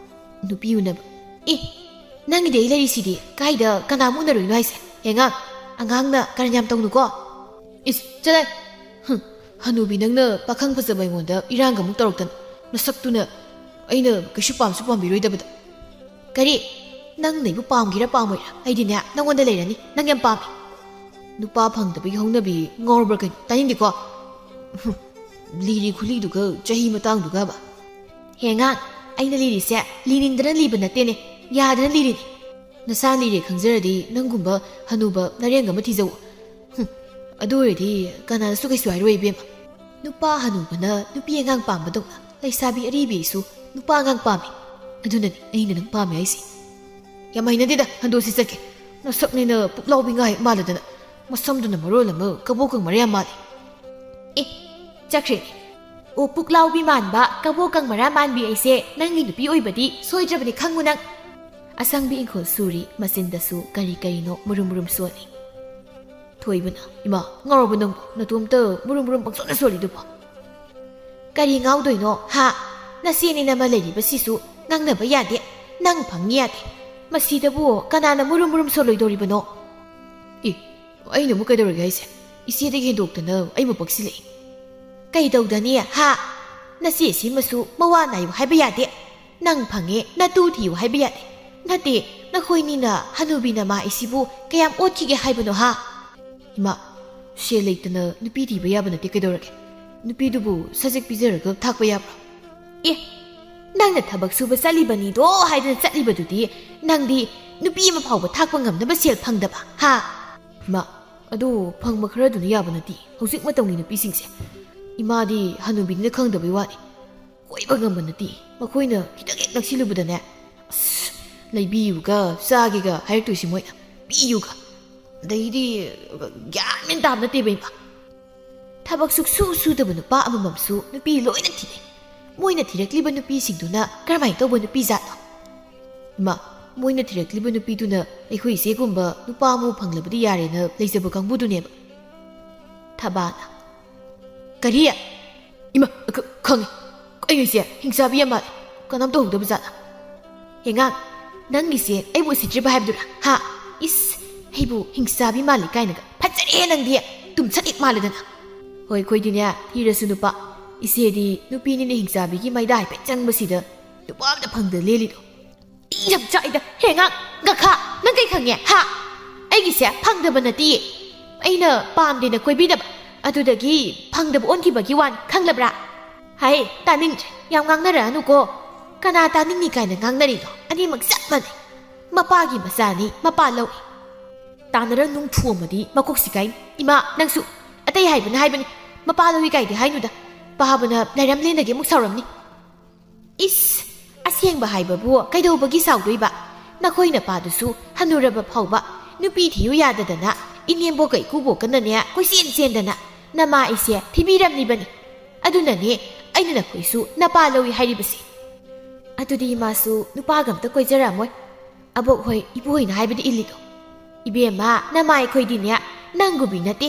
"ꯅꯨꯄꯤ ꯎꯅꯕ"꯫ "ꯑꯦ, ꯅꯪꯒꯤꯗꯤ ꯑꯩ ꯂꯩꯔꯤꯁꯤꯗꯤ, ꯀꯥꯏꯗ ꯀꯅꯥꯃꯨꯛ ꯎꯅꯔꯨꯏꯅꯣ ꯍꯥꯏꯁꯦ? ꯍꯦꯉꯥ, ꯑꯉꯥꯡꯅ ꯀꯔꯟ ꯌꯥꯝ ꯇꯧꯅꯨꯀꯣ꯫ ꯏꯁ, ꯆꯠꯂꯣ꯫ ꯍꯨꯝ, ꯍꯅꯨꯕꯤ ꯅꯪꯅ ꯄꯥꯈꯪ ꯐꯖꯕ ꯑꯩꯉꯣꯟꯗ ꯏꯔꯥꯡꯒ ꯑꯃꯨꯛ ꯇꯧꯔꯛꯇꯅ, ꯅꯁꯛꯇꯨꯅ ꯑꯩꯅ ꯀꯩꯁꯨ ꯄꯥꯝꯁꯨ ꯄꯥꯝꯕꯤꯔꯣꯏꯗꯕꯗ꯫ ꯀꯔꯤ? ꯅꯪꯅ ꯑꯩꯕꯨ ꯄꯥꯝꯒꯦꯔꯥ ꯄꯥꯝꯃꯣꯏꯔꯥ, ꯑꯩꯗꯤꯅꯦ ꯅꯪꯉꯣꯟꯗ ꯂꯩꯔꯅꯤ, ꯅꯪ ꯌꯥꯝ ꯄꯥꯝꯃꯦ꯫ ꯅꯨꯄꯥ ꯐꯪꯗꯕꯒꯤ ꯍꯧꯅꯕꯤ ꯉꯥꯎꯔꯕ꯭ꯔꯥ ꯀꯩꯅꯣ? ꯇꯥꯅꯤꯡꯗꯦꯀꯣ꯫ ꯍꯨꯝ, ꯂꯤꯔꯤ ꯈꯨꯂꯤꯗꯨꯒ ꯆꯍꯤ ꯃꯇꯥꯡꯗꯨꯒꯕ꯫ ꯍꯦ ꯑꯉꯥꯡ, ꯑꯩꯅ ꯂꯤꯔꯤꯁꯦ ꯂꯤꯅꯤꯡꯗꯅ ꯂꯤꯕ ꯅꯠꯇꯦꯅꯦ, ꯌꯥꯗꯅ ꯂꯤꯔꯤꯅꯤ꯫ ꯅꯁꯥ ꯂꯤꯔꯦ ꯈꯪꯖꯔꯗꯤ ꯅꯪꯒꯨꯝꯕ ꯍꯅꯨꯕ ꯅꯔꯦꯡ ꯑꯃ ꯊꯤꯖꯧ꯫ ꯍꯨꯝ, ꯑꯗꯨ ꯑꯣꯏꯔꯗꯤ ꯀꯅꯥꯅꯁꯨ ꯀꯩꯁꯨ ꯍꯥꯏꯔꯣꯏ ꯏꯕꯦꯝꯃ꯫ ꯅꯨꯄꯥ ꯍꯅꯨꯕꯅ ꯅꯨꯄꯤ ꯑꯉꯥꯡ ꯄꯥꯝꯕꯗꯧꯅ ꯂꯩꯁꯥꯕꯤ ꯑꯔꯤꯕꯤꯁꯨ ꯅꯨꯄꯥ ꯑꯉꯥꯡ ꯄꯥꯝꯃꯤ꯫ ꯑꯗꯨꯅꯅꯤ ꯑꯩꯅ ꯅꯪ ꯄꯥꯝꯃꯦ ꯍꯥꯏꯁꯦ꯫ ꯌꯥꯝ ꯍꯩꯅꯗꯦꯗ, ꯍꯟꯗꯣꯛꯁꯤ ꯆꯠꯀꯦ꯫ ꯅꯁꯛꯅꯦꯅ ꯄꯨꯛꯂꯥꯎꯕꯤ ꯉꯥ ꯍꯦꯛ ꯃꯥꯜꯂꯗꯅ, ꯃꯁꯝꯗꯨꯅ ꯃꯔꯣꯜ ꯑꯃ ꯀꯕꯣꯛꯀꯪ ꯃꯔꯥ ꯌꯥꯝ ꯃꯥꯜꯂꯤ꯫ ꯑꯦ, ꯆꯠꯈ꯭ꯔꯦꯅꯦ꯫ ꯑꯣ, ꯄꯨꯛꯂꯥꯎꯕꯤ ꯃꯥꯟꯕ, ꯀꯕꯣꯛꯀꯪ ꯃꯔꯥ ꯃꯥꯟꯕꯤ ꯑꯩꯁꯦ ꯅꯪꯒꯤ ꯅꯨꯄꯤ ꯑꯣꯏꯕꯗꯤ ꯁꯣꯏꯗ꯭ꯔꯕꯅꯤ, ꯈꯪꯉꯨ ꯅꯪ꯫ ꯑꯁꯪꯕꯤ ꯏꯪꯈꯣꯜ ꯁꯨꯔꯤ, ꯃꯆꯤꯟꯗꯁꯨ ꯀꯔꯤ ꯀꯔꯤꯅꯣ ꯃꯨꯔꯨꯝ ꯃꯨꯔꯨꯝ ꯁꯣꯜꯂꯤ꯫ ꯊꯣꯏꯕꯅ, "ꯏꯃꯥ, ꯉꯥꯎꯔꯕ ꯅꯪꯕꯨ? ꯅꯇꯣꯝꯇ ꯃꯨꯔꯨꯝ ꯃꯨꯔꯨꯝ ꯄꯪꯁꯣꯟꯗ ꯁꯣꯜꯂꯤꯗꯨꯕꯣ?" "ꯀꯔꯤ ꯉꯥꯎꯗꯣꯏꯅꯣ, ꯍꯥ? ꯅꯆꯦꯅꯦ ꯅꯃ ꯂꯩꯔꯤꯕꯁꯤꯁꯨ ꯉꯥꯡꯅꯕ ꯌꯥꯗꯦ, ꯅꯪ ꯐꯪꯉꯤ ꯌꯥꯗꯦ꯫ ꯃꯁꯤꯗꯕꯨ ꯀꯅꯥꯅ ꯃꯨꯔꯨꯝ ꯃꯨꯔꯨꯝ ꯁꯣꯜꯂꯣꯏꯗꯧꯔꯤꯕꯅꯣ?" "ꯑꯦ, ꯑꯩꯅ ꯑꯃꯨꯛ ꯀꯩꯗꯧꯔꯒꯦ ꯍꯥꯏꯁꯦ? ꯏꯆꯦꯗꯒꯤ ꯍꯦꯟꯗꯣꯛꯇꯅ ꯑꯩꯕꯨ ꯄꯛꯁꯤꯜꯂꯛꯏ꯫" "ꯀꯩꯗꯧꯗꯅꯤ, ꯍꯥ? ꯅꯆꯦ ꯁꯤꯃꯁꯨ ꯃꯋꯥ ꯅꯥꯏꯌꯨ ꯍꯥꯏꯕ ꯌꯥꯗꯦ꯫ ꯅꯪ ꯐꯪꯉꯦ, ꯅꯇꯨ ꯊꯤꯌꯨ ꯍꯥꯏꯕ ꯌꯥꯗꯦ꯫ ꯅꯠꯇꯦ, ꯅꯈꯣꯏꯅꯤꯅ ꯍꯅꯨꯕꯤ ꯅꯃꯥ ꯏꯁꯤꯕꯨ ꯀꯌꯥꯝ ꯑꯣꯠꯈꯤꯒꯦ ꯍꯥꯏꯕꯅꯣ, ꯍꯥ?" "ꯏꯃꯥ, ꯁꯦꯜ ꯂꯩꯇꯅ ꯅꯨꯄꯤ ꯊꯤꯕ ꯌꯥꯕ ꯅꯠꯇꯦ, ꯀꯩꯗꯧꯔꯒꯦ? ꯅꯨꯄꯤꯗꯨꯕꯨ ꯁꯖꯤꯛ ꯄꯤꯖꯔꯒ ꯊꯥꯛꯄ ꯌꯥꯕ꯭ꯔꯣ?" "ꯑꯦ, ꯅꯪꯅ ꯊꯕꯛ ꯁꯨꯕ ꯆꯠꯂꯤꯕꯅꯤꯗꯣ ꯍꯥꯏꯗꯅ ꯆꯠꯂꯤꯕꯗꯨꯗꯤ, ꯅꯪꯗꯤ ꯅꯨꯄꯤ ꯑꯃ ꯐꯥꯎꯕ ꯊꯥꯛꯄ ꯉꯝꯅꯕ ꯁꯦꯜ ꯐꯪꯗꯕ, ꯍꯥ?" "ꯏꯃꯥ, ꯑꯗꯨ ꯐꯪꯕ ꯈꯔꯗꯨꯅ ꯌꯥꯕ ꯅꯠꯇꯦ ꯍꯧꯖꯤꯛ ꯃꯇꯝꯒꯤ ꯅꯨꯄꯤꯁꯤꯡꯁꯦ꯫ ꯏꯃꯥꯗꯤ ꯍꯅꯨꯕꯤꯅꯤꯅ ꯈꯪꯗꯕꯩ ꯋꯥꯅꯤ꯫ ꯀꯣꯏꯕ ꯉꯝꯕ ꯅꯠꯇꯦ꯫ ꯃꯈꯣꯏꯅ ꯈꯤꯇꯪ ꯍꯦꯛ ꯅꯛꯁꯤꯜꯂꯨꯕꯗꯅꯦ, ꯑꯁ, ꯂꯩꯕꯤꯌꯨꯒ ꯆꯥꯒꯦꯒ ꯍꯥꯏꯔꯛꯇꯣꯏꯁꯤ ꯃꯣꯏꯅ, ꯄꯤꯌꯨꯒ꯫ ꯑꯗꯩꯗꯤ ꯒ꯭ꯌꯥꯟ ꯃꯦꯟ ꯇꯥꯕ ꯅꯠꯇꯦꯕ, ꯏꯃꯥ꯫ ꯊꯕꯛ ꯁꯨꯛꯁꯨ ꯁꯨꯗꯕ ꯅꯨꯄꯥ ꯑꯃꯃꯝꯁꯨ ꯅꯨꯄꯤ ꯂꯣꯏꯅ ꯊꯤꯅꯩ꯫ ꯃꯣꯏꯅ ꯊꯤꯔꯛꯂꯤꯕ ꯅꯨꯄꯤꯁꯤꯡꯗꯨꯅ ꯀꯔꯝꯍꯥꯏꯅ ꯇꯧꯕ ꯅꯨꯄꯤ ꯖꯥꯠꯅꯣ?" "ꯏꯃꯥ, ꯃꯣꯏꯅ ꯊꯤꯔꯛꯂꯤꯕ ꯅꯨꯄꯤꯗꯨꯅ ꯑꯩꯈꯣꯏ ꯏꯆꯦꯒꯨꯝꯕ ꯅꯨꯄꯥ ꯑꯃꯕꯨ ꯐꯪꯂꯕꯗꯤ ꯌꯥꯔꯦꯅ ꯂꯩꯖꯕ ꯀꯥꯡꯕꯨꯗꯨꯅꯦꯕ꯫ ꯊꯕꯥꯅ꯫ "ꯀꯔꯤ? ꯏꯃꯥ, ꯈ-, ꯈꯪꯉꯦ꯫ ꯀꯩꯅꯣ ꯏꯆꯦ, ꯍꯤꯡꯆꯥꯕꯤ ꯌꯥꯝ ꯃꯥꯜꯂꯦ꯫ ꯀꯅꯥꯝ ꯇꯧꯍꯧꯗꯕ ꯖꯥꯠꯂꯥ?" "ꯍꯦꯉꯥꯡ, ꯅꯪꯒꯤꯁꯦ ꯑꯩꯕꯨ ꯎꯁꯤꯠꯇ꯭ꯔꯤꯕ ꯍꯥꯏꯕꯗꯨꯔꯥ? ꯍꯥ? ꯏꯁ, ꯑꯩꯕꯨ ꯍꯤꯡꯆꯥꯕꯤ ꯃꯥꯜꯂꯤ ꯀꯥꯏꯅꯒ꯫ ꯐꯖꯔꯦ ꯅꯪꯗꯤ, ꯇꯨꯝꯁꯠ ꯍꯦꯛ ꯃꯥꯜꯂꯦꯗꯅ꯫ ꯍꯣꯏ, ꯑꯩꯈꯣꯏꯗꯤꯅꯦ, ꯊꯤꯔꯁꯨ ꯅꯨꯄꯥ, ꯏꯆꯦꯗꯤ ꯅꯨꯄꯤꯅꯤꯅ ꯍꯤꯡꯆꯥꯕꯤꯒꯤ ꯃꯩꯗꯥ ꯍꯥꯏꯐꯦꯠ ꯆꯪꯕꯁꯤꯗ ꯅꯨꯄꯥ ꯑꯝꯇ ꯐꯪꯗ ꯂꯦꯜꯂꯤꯗꯣ꯫ ꯏ ꯌꯥꯝ ꯆꯥꯛꯏꯗ, ꯍꯦꯉꯥꯡ, ꯒꯈꯥ, ꯅꯪ ꯀꯩ ꯈꯪꯉꯦ, ꯍꯥ? ꯑꯩꯒꯤꯁꯦ ꯐꯪꯗꯕ ꯅꯠꯇꯤꯌꯦ꯫ ꯑꯩꯅ ꯄꯥꯝꯗꯦꯅ ꯀꯣꯏꯕꯤꯗꯕ, ꯑꯗꯨꯗꯒꯤ ꯐꯪꯗꯕ ꯑꯣꯟꯈꯤꯕꯒꯤ ꯋꯥꯅꯤ, ꯈꯪꯂꯕ꯭ꯔꯥ?" "ꯍꯥꯏ, ꯇꯥꯅꯤꯡꯗ꯭ꯔꯦ, ꯌꯥꯝ ꯉꯥꯡꯅꯔꯛꯑꯅꯨꯀꯣ꯫ ꯀꯅꯥ ꯇꯥꯅꯤꯡꯅꯤ ꯀꯥꯏꯅ ꯉꯥꯡꯅꯔꯤꯅꯣ? ꯑꯅꯤꯃꯛ ꯆꯞ ꯃꯥꯟꯅꯩ꯫ ꯃꯄꯥꯒꯤ ꯃꯆꯥꯅꯤ, ꯃꯄꯥ ꯂꯧꯏ꯫ ꯇꯥꯟꯅꯔ ꯅꯨꯡ ꯊꯣꯝꯃꯗꯤ ꯃꯀꯣꯛ ꯁꯤꯒꯥꯏꯅꯤ꯫ ꯏꯃꯥ, ꯅꯪꯁꯨ ꯑꯇꯩ ꯍꯥꯏꯕꯅ ꯍꯥꯏꯕꯅꯤ, ꯃꯄꯥ ꯂꯧꯏ ꯀꯥꯏꯗꯤ ꯍꯥꯏꯅꯨꯗ꯫ ꯄꯥꯕꯅ ꯂꯥꯏꯔꯝꯂꯦꯟꯗꯒꯤ ꯑꯃꯨꯛ ꯁꯥꯎꯔꯝꯅꯤ꯫ ꯏꯁ, ꯑꯁꯦꯡꯕ ꯍꯥꯏꯕꯕꯨ ꯀꯩꯗꯧꯕꯒꯤ ꯁꯥꯎꯗꯣꯏꯕ? ꯅꯈꯣꯏ ꯅꯄꯥꯗꯨꯁꯨ ꯍꯅꯨꯔꯕ ꯐꯥꯎꯕ ꯅꯨꯄꯤ ꯊꯤꯌꯨ ꯌꯥꯗꯗꯅ ꯏꯅꯦꯝꯕꯣꯛꯀ ꯏꯀꯨꯕꯣꯛꯀꯅꯅꯦ ꯀꯣꯏꯆꯦꯟ ꯆꯦꯟꯗꯅ ꯅꯃꯥ ꯑꯩꯁꯦ ꯊꯤꯕꯤꯔꯝꯂꯤꯕꯅꯤ꯫ ꯑꯗꯨꯅꯅꯦ ꯑꯩꯅ ꯅꯈꯣꯏꯁꯨ ꯅꯄꯥ ꯂꯧꯏ ꯍꯥꯏꯔꯤꯕꯁꯦ꯫ ꯑꯗꯨꯗꯤ ꯏꯃꯥꯁꯨ ꯅꯨꯄꯥꯒ ꯑꯝꯇ ꯀꯣꯏꯖꯔꯛꯑꯝꯃꯣꯏ꯫ ꯑꯕꯣꯛ ꯍꯣꯏ, ꯏꯄꯨ ꯍꯣꯏꯅ ꯍꯥꯏꯕꯗꯤ ꯏꯜꯂꯤꯗꯣ꯫ ꯏꯕꯦꯝꯃ, ꯅꯃꯥ ꯑꯩꯈꯣꯏꯗꯤꯅꯦ, ꯅꯪꯒꯨꯝꯕꯤ ꯅꯠꯇꯦ꯫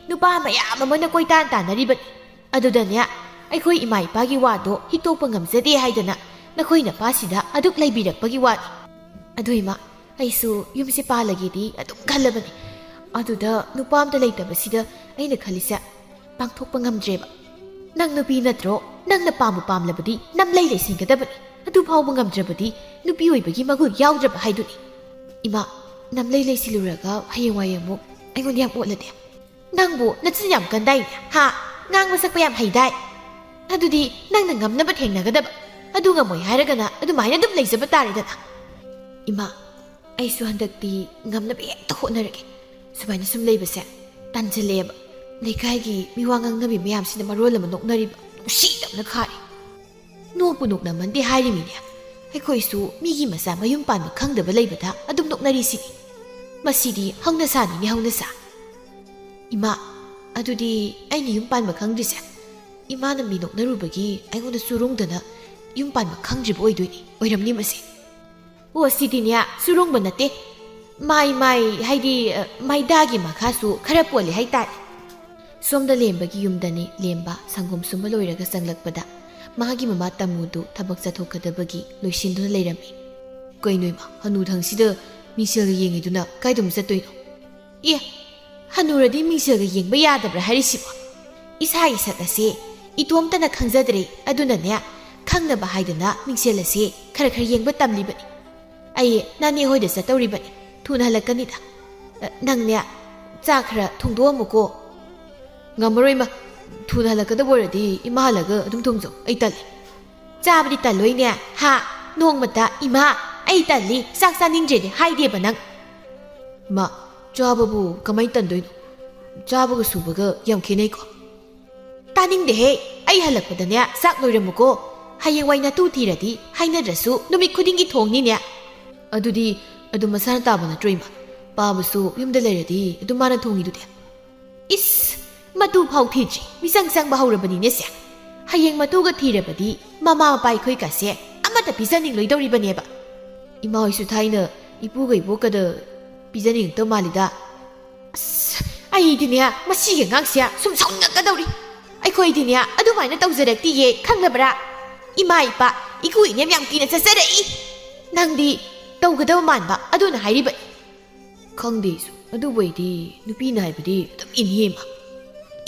ꯅꯨꯄꯥ ꯃꯌꯥꯝ ꯑꯃꯅ ꯀꯣꯏꯇꯥꯟ ꯇꯥꯟꯅꯔꯤꯕꯅꯤ꯫ ꯑꯗꯨꯗꯅꯦ, ꯑꯩꯈꯣꯏ ꯏꯃꯥ ꯏꯄꯥꯒꯤ ꯋꯥꯗꯣ ꯍꯤꯛꯇꯣꯛꯄ ꯉꯝꯖꯗꯦ ꯍꯥꯏꯗꯅ ꯅꯈꯣꯏ ꯅꯄꯥꯁꯤꯗ ꯑꯗꯨꯛ ꯂꯩꯕꯤꯔꯛꯄꯒꯤ ꯋꯥꯅꯤ꯫ ꯑꯗꯨ ꯏꯃꯥ, ꯑꯩꯁꯨ ꯌꯨꯝꯁꯦ ꯄꯥꯜꯂꯒꯦꯗꯤ ꯑꯗꯨꯝ ꯈꯜꯂꯕꯅꯤ꯫ ꯑꯗꯨꯗ ꯅꯨꯄꯥ ꯑꯝꯇ ꯂꯩꯇꯕꯁꯤꯗ ꯑꯩꯅ ꯈꯜꯂꯤꯁꯦ ꯄꯥꯡꯊꯣꯛꯄ ꯉꯝꯗ꯭ꯔꯦꯕ꯫ ꯅꯪ ꯅꯨꯄꯤ ꯅꯠꯇ꯭ꯔꯣ? ꯅꯪꯅ ꯄꯥꯝꯕꯨ ꯄꯥꯝꯂꯕꯗꯤ ꯅꯝꯂꯩ ꯂꯩꯁꯤꯟꯒꯗꯕꯅꯤ꯫ ꯑꯗꯨ ꯐꯥꯎꯕ ꯉꯝꯗ꯭ꯔꯕꯗꯤ ꯅꯨꯄꯤ ꯑꯣꯏꯕꯒꯤ ꯃꯒꯨꯟ ꯌꯥꯎꯗ꯭ꯔꯕ ꯍꯥꯏꯗꯨꯅꯤ꯫ ꯏꯃꯥ, ꯅꯝꯂꯩ ꯂꯩꯁꯤꯜꯂꯨꯔꯒ ꯍꯌꯦꯡꯋꯥꯏ ꯑꯃꯨꯛ ꯑꯩꯉꯣꯟꯗ ꯌꯥꯝ ꯑꯣꯠꯂꯗꯤ? ꯅꯪꯕꯨ ꯅꯆꯤꯟ ꯌꯥꯝ ꯀꯟꯗꯥꯏꯅꯦ, ꯍꯥ? ꯉꯥꯡꯕ ꯁꯛꯄ ꯌꯥꯝ ꯍꯩꯗꯥꯏ? ꯑꯗꯨꯗꯤ ꯅꯪꯅ ꯉꯝꯅꯕ ꯊꯦꯡꯅꯒꯗꯕ꯫ ꯑꯗꯨ ꯉꯝꯃꯣꯏ ꯍꯥꯏꯔꯒꯅ ꯑꯗꯨꯃꯥꯏꯅ ꯑꯗꯨꯝ ꯂꯩꯖꯕ ꯇꯥꯔꯦꯗꯅ꯫ ꯏꯃꯥ, ꯑꯩꯁꯨ ꯍꯟꯗꯛꯇꯤ ꯉꯝꯅꯕ ꯍꯦꯛꯇ ꯍꯣꯠꯅꯔꯒꯦ꯫ ꯁꯨꯃꯥꯏꯅ ꯁꯨꯝ ꯂꯩꯕꯁꯦ ꯇꯟꯁꯤꯜꯂꯛꯑꯦꯕ꯫ ꯂꯩꯀꯥꯏꯒꯤ ꯃꯤꯋꯥ ꯉꯥꯡꯅꯕꯤ ꯃꯌꯥꯝꯁꯤꯅ ꯃꯔꯣꯜ ꯑꯃ ꯅꯣꯛꯅꯔꯤꯕ, ꯅꯨꯡꯁꯤꯗꯕꯅ ꯈꯥꯔꯦ꯫ ꯅꯣꯛꯄꯨ ꯅꯣꯛꯅꯃꯟꯗꯦ ꯍꯥꯏꯔꯤꯃꯤꯅꯦ꯫ ꯑꯩꯈꯣꯏꯁꯨ ꯃꯤꯒꯤ ꯃꯆꯥ ꯃꯌꯨꯝ ꯄꯥꯟꯕ ꯈꯪꯗꯕ ꯂꯩꯕꯗ ꯑꯗꯨꯝ ꯅꯣꯛꯅꯔꯤꯁꯤꯅꯤ꯫ ꯃꯁꯤꯗꯤ ꯍꯧꯅꯁꯥꯅꯤꯅꯦ, ꯍꯧꯅꯁꯥ꯫ ꯏꯃꯥ, ꯑꯗꯨꯗꯤ ꯑꯩꯅ ꯌꯨꯝ ꯄꯥꯟꯕ ꯈꯪꯗ꯭ꯔꯤꯁꯦ ꯏꯃꯥꯅ ꯃꯤ ꯅꯣꯛꯅꯔꯨꯕꯒꯤ ꯑꯩꯉꯣꯟꯗ ꯆꯨꯔꯨꯡꯗꯅ ꯌꯨꯝ ꯄꯥꯟꯕ ꯈꯪꯗ꯭ꯔꯤꯕ ꯑꯣꯏꯗꯣꯏꯅꯤ, ꯑꯣꯏꯔꯝꯅꯤ ꯃꯁꯤ꯫ ꯑꯣ, ꯁꯤꯗꯤꯅꯦ, ꯆꯨꯔꯨꯡꯕ ꯅꯠꯇꯦ꯫ ꯃꯥꯏ, ꯃꯥꯏ, ꯍꯥꯏꯗꯤ, ꯑ, ꯃꯥꯏꯗꯥꯒꯤ ꯃꯈꯥꯁꯨ ꯈꯔ ꯄꯣꯜꯂꯦ ꯍꯥꯏꯇꯥꯔꯦ꯫ ꯁꯣꯝꯗ ꯂꯦꯝꯕꯒꯤ ꯌꯨꯝꯗꯅꯤ ꯂꯦꯝꯕ ꯁꯪꯒꯣꯝ ꯁꯨꯝꯕ ꯂꯣꯏꯔꯒ ꯆꯪꯂꯛꯄꯗ ꯃꯥꯒꯤ ꯃꯃꯥ ꯇꯥꯃꯨꯗꯨ ꯊꯕꯛ ꯆꯠꯊꯣꯛꯀꯗꯕꯒꯤ ꯂꯣꯏꯁꯤꯟꯗꯨꯅ ꯂꯩꯔꯝꯃꯤ꯫ "ꯀꯩꯅꯣ ꯏꯃꯥ, ꯍꯅꯨꯊꯪꯁꯤꯗ ꯃꯤꯡꯁꯦꯜꯒ ꯌꯦꯡꯉꯤꯗꯨꯅ ꯀꯥꯏꯗꯅꯣ ꯆꯠꯇꯣꯏꯅꯣ?" "ꯑꯦ, ꯍꯅꯨꯔꯗꯤ ꯃꯤꯡꯁꯦꯜꯒ ꯌꯦꯡꯕ ꯌꯥꯗꯕ꯭ꯔꯥ ꯍꯥꯏꯔꯤꯁꯤꯕꯣ? ꯏꯁꯥꯒꯤ ꯁꯛ ꯑꯁꯦ ꯏꯇꯣꯝꯇꯅ ꯈꯪꯖꯗ꯭ꯔꯦ, ꯑꯗꯨꯅꯅꯦ, ꯈꯪꯅꯕ ꯍꯥꯏꯗꯅ ꯃꯤꯡꯁꯦꯜ ꯑꯁꯦ ꯈꯔ ꯈꯔ ꯌꯦꯡꯕ ꯇꯝꯂꯤꯕꯅꯤ꯫ ꯑꯩ ꯅꯥꯅꯦ ꯍꯣꯏꯗ ꯆꯠꯇꯧꯔꯤꯕꯅꯤ, ꯊꯨꯅ ꯍꯜꯂꯛꯀꯅꯤꯗ꯫ ꯑ, ꯅꯪꯅꯦ, ꯆꯥꯛ ꯈꯔ ꯊꯣꯡꯗꯣꯛꯑꯝꯃꯨꯀꯣ꯫" "ꯉꯝꯃꯔꯣꯏ ꯏꯃꯥ, ꯊꯨꯅ ꯍꯜꯂꯛꯀꯗꯕ ꯑꯣꯏꯔꯗꯤ ꯏꯃꯥ ꯍꯜꯂꯒ ꯑꯗꯨꯝ ꯊꯣꯡꯖꯧ, ꯑꯩ ꯇꯜꯂꯤ꯫" "ꯆꯥꯕꯗꯤ ꯇꯜꯂꯣꯏꯅꯦ, ꯍꯥ? ꯅꯣꯡꯃꯇ 'ꯏꯃꯥ, ꯑꯩ ꯇꯜꯂꯤ, ꯆꯥꯛ ꯆꯥꯅꯤꯡꯗ꯭ꯔꯦꯗꯤ' ꯍꯥꯏꯗꯦꯕ ꯅꯪ?" "ꯏꯃꯥ, ꯆꯥꯕꯕꯨ ꯀꯃꯥꯏꯅ ꯇꯟꯗꯣꯏꯅꯣ? ꯆꯥꯕꯒ ꯁꯨꯕꯒ ꯌꯥꯝ ꯈꯦꯠꯅꯩꯀꯣ꯫" "ꯇꯥꯅꯤꯡꯗꯦꯍꯦ, ꯑꯩ ꯍꯜꯂꯛꯄꯗꯅꯦ ꯆꯥꯛ ꯂꯣꯏꯔꯝꯃꯨꯀꯣ꯫ ꯍꯌꯦꯡꯋꯥꯏ ꯅꯇꯨ ꯊꯤꯔꯗꯤ ꯍꯥꯏꯅꯗ꯭ꯔꯁꯨ ꯅꯨꯃꯤꯠ ꯈꯨꯗꯤꯡꯒꯤ ꯊꯣꯡꯅꯤꯅꯦ꯫" "ꯑꯗꯨꯗꯤ ꯑꯗꯨꯝ ꯃꯁꯥꯅ ꯇꯥꯕ ꯅꯠꯇ꯭ꯔꯣ ꯏꯃꯥ? ꯄꯥꯕꯁꯨ ꯌꯨꯝꯗ ꯂꯩꯔꯗꯤ ꯑꯗꯨꯝ ꯃꯥꯅ ꯊꯣꯡꯉꯤꯗꯨꯗꯤ꯫" "ꯏꯁ, ꯃꯇꯨ ꯐꯥꯎ ꯊꯤꯗ꯭ꯔꯤ, ꯃꯤꯆꯪ ꯆꯪꯕ ꯍꯧꯔꯕꯅꯤꯅꯦ ꯁꯦ꯫ ꯍꯌꯦꯡ ꯃꯇꯨꯒ ꯊꯤꯔꯕꯗꯤ ꯃꯃꯥ ꯃꯄꯥ ꯑꯩꯈꯣꯏ ꯀꯥꯁꯦ ꯑꯃꯠꯇ ꯄꯤꯖꯅꯤꯡꯂꯣꯏꯗꯧꯔꯤꯕꯅꯦꯕ꯫ ꯏꯃꯥ ꯍꯣꯏꯁꯨ ꯊꯥꯏꯅ ꯏꯄꯨꯒ ꯏꯕꯣꯛꯀꯗ ꯄꯤꯖꯅꯤꯡꯉꯛꯇꯧ ꯃꯥꯜꯂꯤꯗ꯫" "ꯑꯁ, ꯑꯩꯗꯤꯅꯦ, ꯃꯁꯤꯒꯤ ꯑꯉꯥꯡꯁꯦ ꯁꯨꯝ ꯁꯥꯎꯅꯤꯡꯉꯛꯀꯗꯧꯔꯤ꯫ ꯑꯩꯈꯣꯏꯗꯤꯅꯦ ꯑꯗꯨꯃꯥꯏꯅ ꯇꯧꯖꯔꯛꯇꯤꯌꯦ, ꯈꯪꯗꯕ꯭ꯔꯥ? ꯏꯃꯥ ꯏꯄꯥ, ꯏꯒꯨ ꯏꯅꯦ ꯃꯌꯥꯝ ꯀꯤꯅ ꯆꯠꯆꯔꯛꯏ꯫ ꯅꯪꯗꯤ ꯇꯧꯒꯗꯕ ꯃꯥꯟꯕ ꯑꯗꯨꯅ ꯍꯥꯏꯔꯤꯕꯅꯤ꯫" "ꯈꯪꯗꯦ ꯑꯩꯁꯨ, ꯑꯗꯨꯕꯨ ꯑꯩꯗꯤ ꯅꯨꯄꯤꯅ ꯍꯥꯏꯕꯗꯤ ꯑꯗꯨꯝ ꯏꯅꯤꯌꯦ ꯏꯃꯥ꯫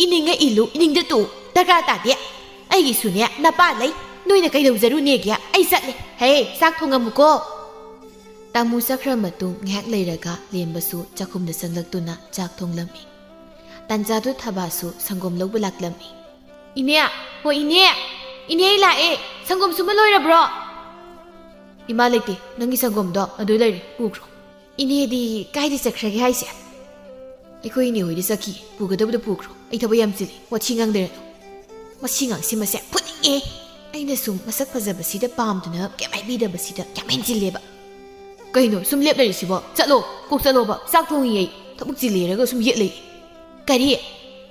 ꯏꯅꯤꯡꯉ ꯏꯜꯂꯨ, ꯏꯅꯤꯡꯗ ꯇꯣꯛꯎ, ꯗꯔꯀꯥꯔ ꯇꯥꯗꯦ꯫ ꯑꯩꯒꯤꯁꯨꯅꯦ ꯅꯄꯥ ꯂꯩ, ꯅꯣꯏꯅ ꯀꯩꯗꯧꯖꯔꯨꯅꯦꯒꯦ? ꯑꯩ ꯆꯠꯂꯦ꯫ ꯍꯦ, ꯆꯥꯛ ꯊꯣꯡꯉꯝꯃꯨꯀꯣ꯫" ꯇꯥꯃꯨ ꯆꯠꯈ꯭ꯔ ꯃꯇꯨꯡ ꯉꯥꯏꯍꯥꯛ ꯂꯩꯔꯒ ꯂꯦꯝꯕꯁꯨ ꯆꯥꯛꯈꯨꯝꯗ ꯆꯪꯂꯛꯇꯨꯅ ꯆꯥꯛ ꯊꯣꯡꯂꯝꯃꯤ꯫ ꯇꯥꯟꯖꯥꯗꯨ ꯊꯕꯥꯁꯨ ꯁꯪꯒꯣꯝ ꯂꯧꯕ ꯂꯥꯛꯂꯝꯃꯤ꯫ "ꯏꯅꯦ, ꯍꯣ ꯏꯅꯦ, ꯏꯅꯦ ꯑꯩ ꯂꯥꯛꯑꯦ, ꯁꯪꯒꯣꯝ ꯁꯨꯝꯕ ꯂꯣꯏꯔꯕ꯭ꯔꯣ?" "ꯏꯃꯥ ꯂꯩꯇꯦ, ꯅꯪꯒꯤ ꯁꯪꯒꯣꯝꯗꯣ ꯑꯗꯨ ꯂꯩꯔꯦ, ꯄꯨꯈ꯭ꯔꯣ꯫" "ꯏꯅꯦꯗꯤ ꯀꯥꯏꯗ ꯆꯠꯈ꯭ꯔꯒꯦ ꯍꯥꯏꯁꯦ?" "ꯑꯩꯈꯣꯏ ꯏꯅꯦ ꯍꯣꯏꯗ ꯆꯠꯈꯤ, ꯄꯨꯒꯗꯕꯗꯣ ꯄꯨꯈ꯭ꯔꯣ, ꯑꯩ ꯊꯕꯛ ꯌꯥꯝ ꯆꯤꯜꯂꯤ, ꯋꯥꯊꯤ ꯉꯥꯡꯗꯔꯅꯨ꯫" ꯃꯁꯤ ꯉꯥꯡꯁꯤ ꯃꯁꯦ ꯐꯨꯅꯤꯡꯉꯦ꯫ ꯑꯩꯅ ꯁꯨꯝ ꯃꯁꯛ ꯐꯖꯕꯁꯤꯗ ꯄꯥꯝꯗꯨꯅ ꯀꯩꯝ ꯍꯥꯏꯕꯤꯗꯕꯁꯤꯗ ꯌꯥꯝ ꯍꯦꯟꯖꯤꯜꯂꯦꯕ꯫ "ꯀꯩꯅꯣ ꯁꯨꯝ ꯂꯦꯞ ꯂꯩꯔꯤꯁꯤꯕꯣ? ꯆꯠꯂꯣ, ꯀꯣꯛ ꯆꯠꯂꯣꯕ, ꯆꯥꯛ ꯊꯣꯡꯉꯤ ꯑꯩ, ꯊꯕꯛ ꯆꯤꯜꯂꯤ ꯍꯥꯏꯔꯒ ꯁꯨꯝ ꯌꯦꯠ ꯂꯩ꯫" "ꯀꯔꯤ?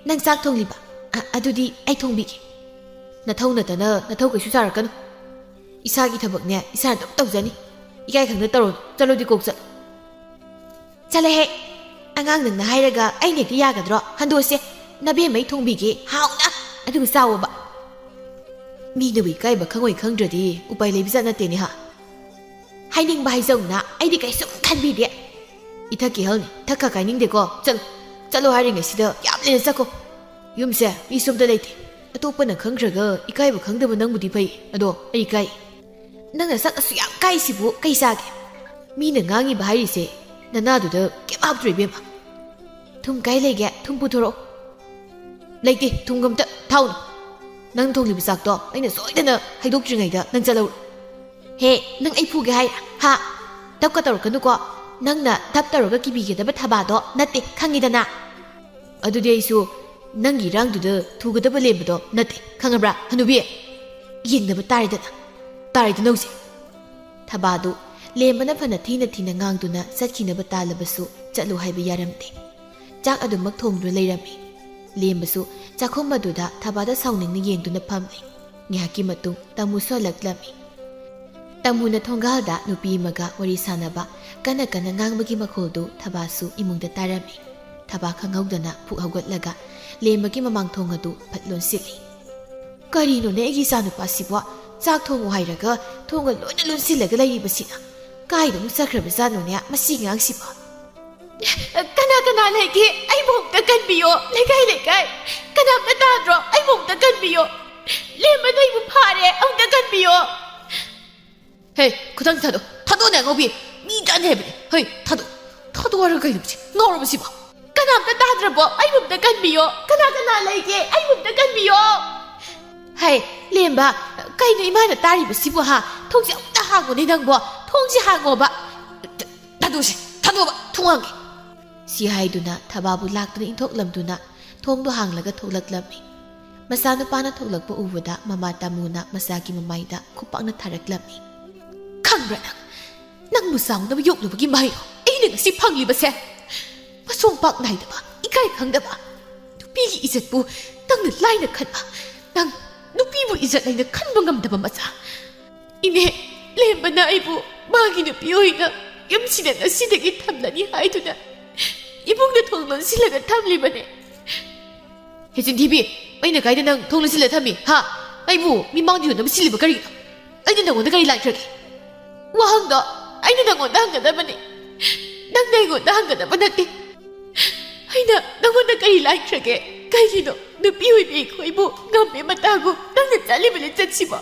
ꯅꯪ ꯆꯥꯛ ꯊꯣꯡꯂꯤꯕ? ꯑ, ꯑꯗꯨꯗꯤ ꯑꯩ ꯊꯣꯡꯕꯤꯒꯦ꯫" "ꯅꯊꯧ ꯅꯠꯇꯅ ꯅꯊꯧ ꯀꯩꯁꯨ ꯁꯥꯔꯛꯀꯅꯨ꯫ ꯏꯁꯥꯒꯤ ꯊꯕꯛꯅꯦ ꯏꯁꯥꯅ ꯑꯗꯨꯝ ꯇꯧꯖꯅꯤ꯫ ꯏꯀꯥꯏ ꯈꯪꯗ ꯇꯧꯔꯨꯅꯨ, ꯆꯠꯂꯣꯗꯤ ꯀꯣꯛ ꯆꯠꯂꯣ꯫" "ꯆꯠꯂꯍꯦ, ꯑꯉꯥꯡ ꯅꯪꯅ ꯍꯥꯏꯔꯒ ꯑꯩꯅ ꯍꯦꯛꯇ ꯌꯥꯒꯗ꯭ꯔꯣ? ꯍꯟꯗꯣꯛꯑꯁꯦ, ꯅꯕꯦꯝꯃꯩ ꯊꯣꯡꯕꯤꯒꯦ ꯍꯥꯎꯅ, ꯑꯗꯨꯒ ꯆꯥꯎꯑꯣꯕ꯫ ꯃꯤꯅꯕꯨ ꯏꯀꯥꯏꯕ ꯈꯪꯉꯣꯏ ꯈꯪꯗ꯭ꯔꯗꯤ ꯎꯄꯥꯏ ꯂꯩꯕꯖꯥꯠ ꯅꯠꯇꯦꯅꯦ ꯍꯥ꯫ ꯍꯥꯏꯅꯤꯡꯕ ꯍꯥꯏꯖꯧꯅ, ꯑꯩꯗꯤ ꯀꯩꯁꯨꯝ ꯈꯟꯕꯤꯗꯦ꯫ ꯏꯊꯛꯀꯤ ꯍꯜꯅꯤ, ꯊꯛꯀ ꯀꯥꯏꯅꯤꯡꯗꯦꯀꯣ꯫ ꯆꯠꯂꯣ, ꯆꯠꯂꯣ ꯍꯥꯏꯔꯤꯉꯩꯁꯤꯗ ꯌꯥꯝ ꯂꯦꯟꯅ ꯆꯠꯈꯣ꯫ ꯌꯨꯝꯁꯦ ꯃꯤ ꯁꯣꯝꯗ ꯂꯩꯇꯦ꯫ ꯑꯇꯣꯞꯄꯅ ꯈꯪꯈ꯭ꯔꯒ ꯏꯀꯥꯏꯕ ꯈꯪꯗꯕ ꯅꯪꯕꯨꯗꯤ ꯐꯩ, ꯑꯗꯣ ꯑꯩ ꯏꯀꯥꯏ꯫ ꯅꯪꯅ ꯁꯛ ꯑꯁꯨꯛ ꯌꯥꯝ ꯀꯥꯏꯁꯤꯕꯨ ꯀꯩ ꯆꯥꯒꯦ? ꯃꯤꯅ ꯉꯥꯡꯉꯤꯕ ꯍꯥꯏꯔꯤꯁꯦ ꯅꯅꯥꯗꯨꯗ ꯀꯩꯝ ꯍꯥꯞꯇ꯭ꯔꯣ ꯏꯕꯦꯝꯃ? ꯊꯨꯝ ꯀꯥꯏ ꯂꯩꯒꯦ? ꯊꯨꯝ ꯄꯨꯊꯣꯔꯛꯑꯣ꯫ ꯂꯩꯇꯦ, ꯊꯨꯝꯒ ꯑꯝꯇ ꯊꯥꯎꯅꯨ꯫ ꯅꯪ ꯊꯣꯡꯂꯤꯕ ꯆꯥꯛꯇꯣ ꯑꯩꯅ ꯁꯣꯏꯗꯅ ꯍꯩꯗꯣꯛꯇ꯭ꯔꯤꯉꯩꯗ ꯅꯪ ꯆꯠꯍꯧꯔꯣ꯫ ꯍꯦ, ꯅꯪ ꯑꯩ ꯐꯨꯒꯦ ꯍꯥꯏꯔ? ꯍꯥ? ꯇꯞꯀ ꯇꯧꯔꯛꯀꯅꯨꯀꯣ꯫ ꯅꯪꯅ ꯇꯞ ꯇꯧꯔꯒ ꯀꯤꯕꯤꯒꯗꯕ ꯊꯕꯥꯗꯣ ꯅꯠꯇꯦ, ꯈꯪꯉꯤꯗꯅ꯫ ꯑꯗꯨꯗꯤ ꯑꯩꯁꯨ ꯅꯪꯒꯤ ꯏꯔꯥꯡꯗꯨꯗ ꯊꯨꯒꯗꯕ ꯂꯦꯝꯕꯗꯣ ꯅꯠꯇꯦ, ꯈꯪꯉꯕ꯭ꯔꯥ, ꯍꯅꯨꯕꯤ? ꯌꯦꯡꯅꯕ ꯇꯥꯔꯦꯗꯅ, ꯇꯥꯔꯦꯗꯅ ꯍꯧꯖꯤꯛ꯫ ꯊꯕꯥꯗꯨ ꯂꯦꯝꯕꯅ ꯐꯅ ꯊꯤꯅ ꯊꯤꯅ ꯉꯥꯡꯗꯨꯅ ꯆꯠꯈꯤꯅꯕ ꯇꯥꯜꯂꯕꯁꯨ ꯆꯠꯂꯨ ꯍꯥꯏꯕ ꯌꯥꯔꯝꯗꯦ꯫ ꯆꯥꯛ ꯑꯗꯨꯃꯛ ꯊꯣꯡꯗꯨꯅ ꯂꯩꯔꯝꯃꯤ꯫ ꯂꯦꯝꯕꯁꯨ ꯆꯥꯛꯈꯨꯝ ꯑꯗꯨꯗ ꯊꯕꯥꯗ ꯁꯥꯎꯅꯤꯡꯅ ꯌꯦꯡꯗꯨꯅ ꯐꯝꯂꯤ꯫ ꯉꯥꯏꯍꯥꯛꯀꯤ ꯃꯇꯨꯡ ꯇꯥꯃꯨꯁꯨ ꯍꯜꯂꯛꯂꯝꯃꯤ꯫ ꯇꯥꯃꯨꯅ ꯊꯣꯡꯒꯥꯜꯗ ꯅꯨꯄꯤ ꯑꯃꯒ ꯋꯥꯔꯤ ꯁꯥꯟꯅꯕ ꯀꯟꯅ ꯀꯟꯅ ꯉꯥꯡꯕꯒꯤ ꯃꯈꯣꯜꯗꯨ ꯊꯕꯥꯁꯨ ꯏꯃꯨꯡꯗ ꯇꯥꯔꯝꯃꯤ꯫ ꯊꯕꯥ ꯈꯪꯍꯧꯗꯅ ꯐꯨꯛ ꯍꯧꯒꯠꯂꯒ ꯂꯦꯝꯕꯒꯤ ꯃꯃꯥꯡ ꯊꯣꯡ ꯑꯗꯨ ꯐꯠ ꯂꯣꯟꯁꯤꯜꯂꯤ꯫ "ꯀꯔꯤꯅꯣꯅꯦ ꯑꯩꯒꯤ ꯏꯆꯥꯅꯨꯄꯥꯁꯤꯕꯣ? ꯆꯥꯛ ꯊꯣꯡꯉꯨ ꯍꯥꯏꯔꯒ ꯊꯣꯡꯒ ꯂꯣꯏꯅ ꯂꯣꯟꯁꯤꯜꯂꯒ ꯂꯩꯔꯤꯕꯁꯤꯅ? ꯀꯥꯏꯗ ꯑꯃꯨꯛ ꯆꯠꯈ꯭ꯔꯕꯖꯥꯠꯅꯣꯅꯦ ꯃꯁꯤ ꯑꯉꯥꯡꯁꯤꯕꯣ?" "ꯀꯅꯥ ꯀꯅꯥ ꯂꯩꯒꯦ? ꯑꯩꯕꯨ ꯑꯝꯇ ꯀꯟꯕꯤꯌꯣ, ꯂꯩꯀꯥꯏ ꯂꯩꯀꯥꯏ꯫ ꯀꯅꯥꯝꯇ ꯇꯥꯗ꯭ꯔꯣ? ꯑꯩꯕꯨ ꯑꯝꯇ ꯀꯟꯕꯤꯌꯣ꯫ ꯂꯦꯝꯕꯅ ꯑꯩꯕꯨ ꯐꯥꯔꯦ, ꯑꯝꯇ ꯀꯟꯕꯤꯌꯣ꯫" "ꯍꯦ, ꯈꯨꯗꯥꯡ ꯊꯥꯗꯣꯛ, ꯊꯥꯗꯣꯛꯑꯣꯅꯦ ꯑꯉꯥꯎꯕꯤ꯫ ꯃꯤ ꯇꯥꯅꯤ ꯍꯥꯏꯕꯅꯦ꯫ ꯍꯦ, ꯊꯥꯗꯣꯛ, ꯊꯥꯗꯣꯛꯑꯣ ꯍꯥꯏꯔꯒ ꯀꯩꯅꯣ ꯁꯤ? ꯉꯥꯎꯔꯕ ꯁꯤꯕꯣ?" "ꯀꯅꯥꯝꯇ ꯇꯥꯗ꯭ꯔꯕꯣ? ꯑꯩꯕꯨ ꯑꯝꯇ ꯀꯟꯕꯤꯌꯣ꯫ ꯀꯅꯥ ꯀꯅꯥ ꯂꯩꯒꯦ? ꯑꯩꯕꯨ ꯑꯝꯇ ꯀꯟꯕꯤꯌꯣ꯫" "ꯍꯦ, ꯂꯦꯝꯕ, ꯀꯩꯅꯣ ꯏꯃꯥꯅ ꯇꯥꯔꯤꯕꯁꯤꯕꯨ ꯍꯥ? ꯊꯣꯡꯁꯦ ꯑꯝꯇ ꯍꯥꯡꯉꯨꯅꯦ ꯅꯪꯕꯣ꯫ ꯊꯣꯡꯁꯦ ꯍꯥꯡꯉꯣꯕ꯫ ꯊꯥꯗꯣꯛꯁꯦ, ꯊꯥꯗꯣꯛꯑꯣꯕ, ꯊꯣꯡ ꯍꯥꯡꯒꯦ꯫" ꯁꯤ ꯍꯥꯏꯗꯨꯅ ꯊꯕꯥꯕꯨ ꯂꯥꯛꯇꯨꯅ ꯏꯟꯊꯣꯛꯂꯝꯗꯨꯅ ꯊꯣꯡꯗꯣ ꯍꯥꯡꯂꯒ ꯊꯣꯛꯂꯛꯂꯝꯃꯤ꯫ ꯃꯆꯥꯅꯨꯄꯥꯅ ꯊꯣꯛꯂꯛꯄ ꯎꯕꯗ ꯃꯃꯥ ꯇꯥꯃꯨꯅ ꯃꯆꯥꯒꯤ ꯃꯃꯥꯏꯗ ꯈꯨꯄꯥꯛꯅ ꯊꯥꯔꯛꯂꯝꯃꯤ꯫ "ꯈꯪꯕ꯭ꯔꯥ ꯅꯪ? ꯅꯪꯕꯨ ꯆꯥꯎꯅꯕ ꯌꯣꯛꯂꯨꯕꯒꯤ ꯃꯍꯩꯔꯣ ꯑꯩꯅ ꯉꯁꯤ ꯐꯪꯂꯤꯕꯁꯦ? ꯃꯁꯣꯡ ꯄꯥꯛ ꯅꯥꯏꯗꯕ, ꯏꯀꯥꯏ ꯈꯪꯗꯕ, ꯅꯨꯄꯤꯒꯤ ꯏꯖꯠꯄꯨ ꯅꯪꯅ ꯂꯥꯏꯅ ꯈꯟꯕ, ꯅꯪ ꯅꯨꯄꯤꯕꯨ ꯏꯖꯠ ꯂꯩꯅ ꯈꯟꯕ ꯉꯝꯗꯕ ꯃꯆꯥ꯫ ꯏꯅꯦ, ꯂꯦꯝꯕꯅ ꯑꯩꯕꯨ ꯃꯥꯒꯤ ꯅꯨꯄꯤ ꯑꯣꯏꯅ ꯌꯨꯝꯁꯤꯗ ꯉꯁꯤꯗꯒꯤ ꯊꯝꯂꯅꯤ ꯍꯥꯏꯗꯨꯅ ꯏꯃꯨꯡꯗ ꯊꯣꯡ ꯂꯣꯟꯁꯤꯜꯂꯒ ꯊꯝꯂꯤꯕꯅꯦ꯫ ꯍꯦ ꯆꯤꯟꯊꯤꯕꯤ, ꯑꯩꯅ ꯀꯥꯏꯗ ꯅꯪ ꯊꯣꯡ ꯂꯣꯟꯁꯤꯜꯂ ꯊꯝꯃꯤ, ꯍꯥ? ꯑꯩꯕꯨ ꯃꯤꯃꯥꯡꯗ ꯌꯣꯟꯅꯕ ꯁꯤꯜꯂꯤꯕ ꯀꯔꯤꯒꯤꯅꯣ? ꯑꯩꯅ ꯅꯪꯉꯣꯟꯗ ꯀꯔꯤ ꯂꯥꯟꯈ꯭ꯔꯒꯦ? ꯋꯥꯍꯪꯗꯣ ꯑꯩꯅ ꯅꯪꯉꯣꯟꯗ ꯍꯪꯒꯗꯕꯅꯤ꯫ ꯅꯪꯅ ꯑꯩꯉꯣꯟꯗ ꯍꯪꯒꯗꯕ ꯅꯠꯇꯦ꯫ ꯑꯩꯅ ꯅꯪꯉꯣꯟꯗ ꯀꯔꯤ ꯂꯥꯟꯈ꯭ꯔꯒꯦ? ꯀꯩꯒꯤꯅꯣ ꯅꯨꯄꯤ ꯑꯣꯏꯕꯤ ꯑꯩꯈꯣꯏꯕꯨ ꯉꯝꯃꯦ ꯃꯇꯥꯒꯨꯝ ꯅꯪꯅ ꯆꯠꯂꯤꯕ ꯂꯤꯆꯠꯁꯤꯕꯣ?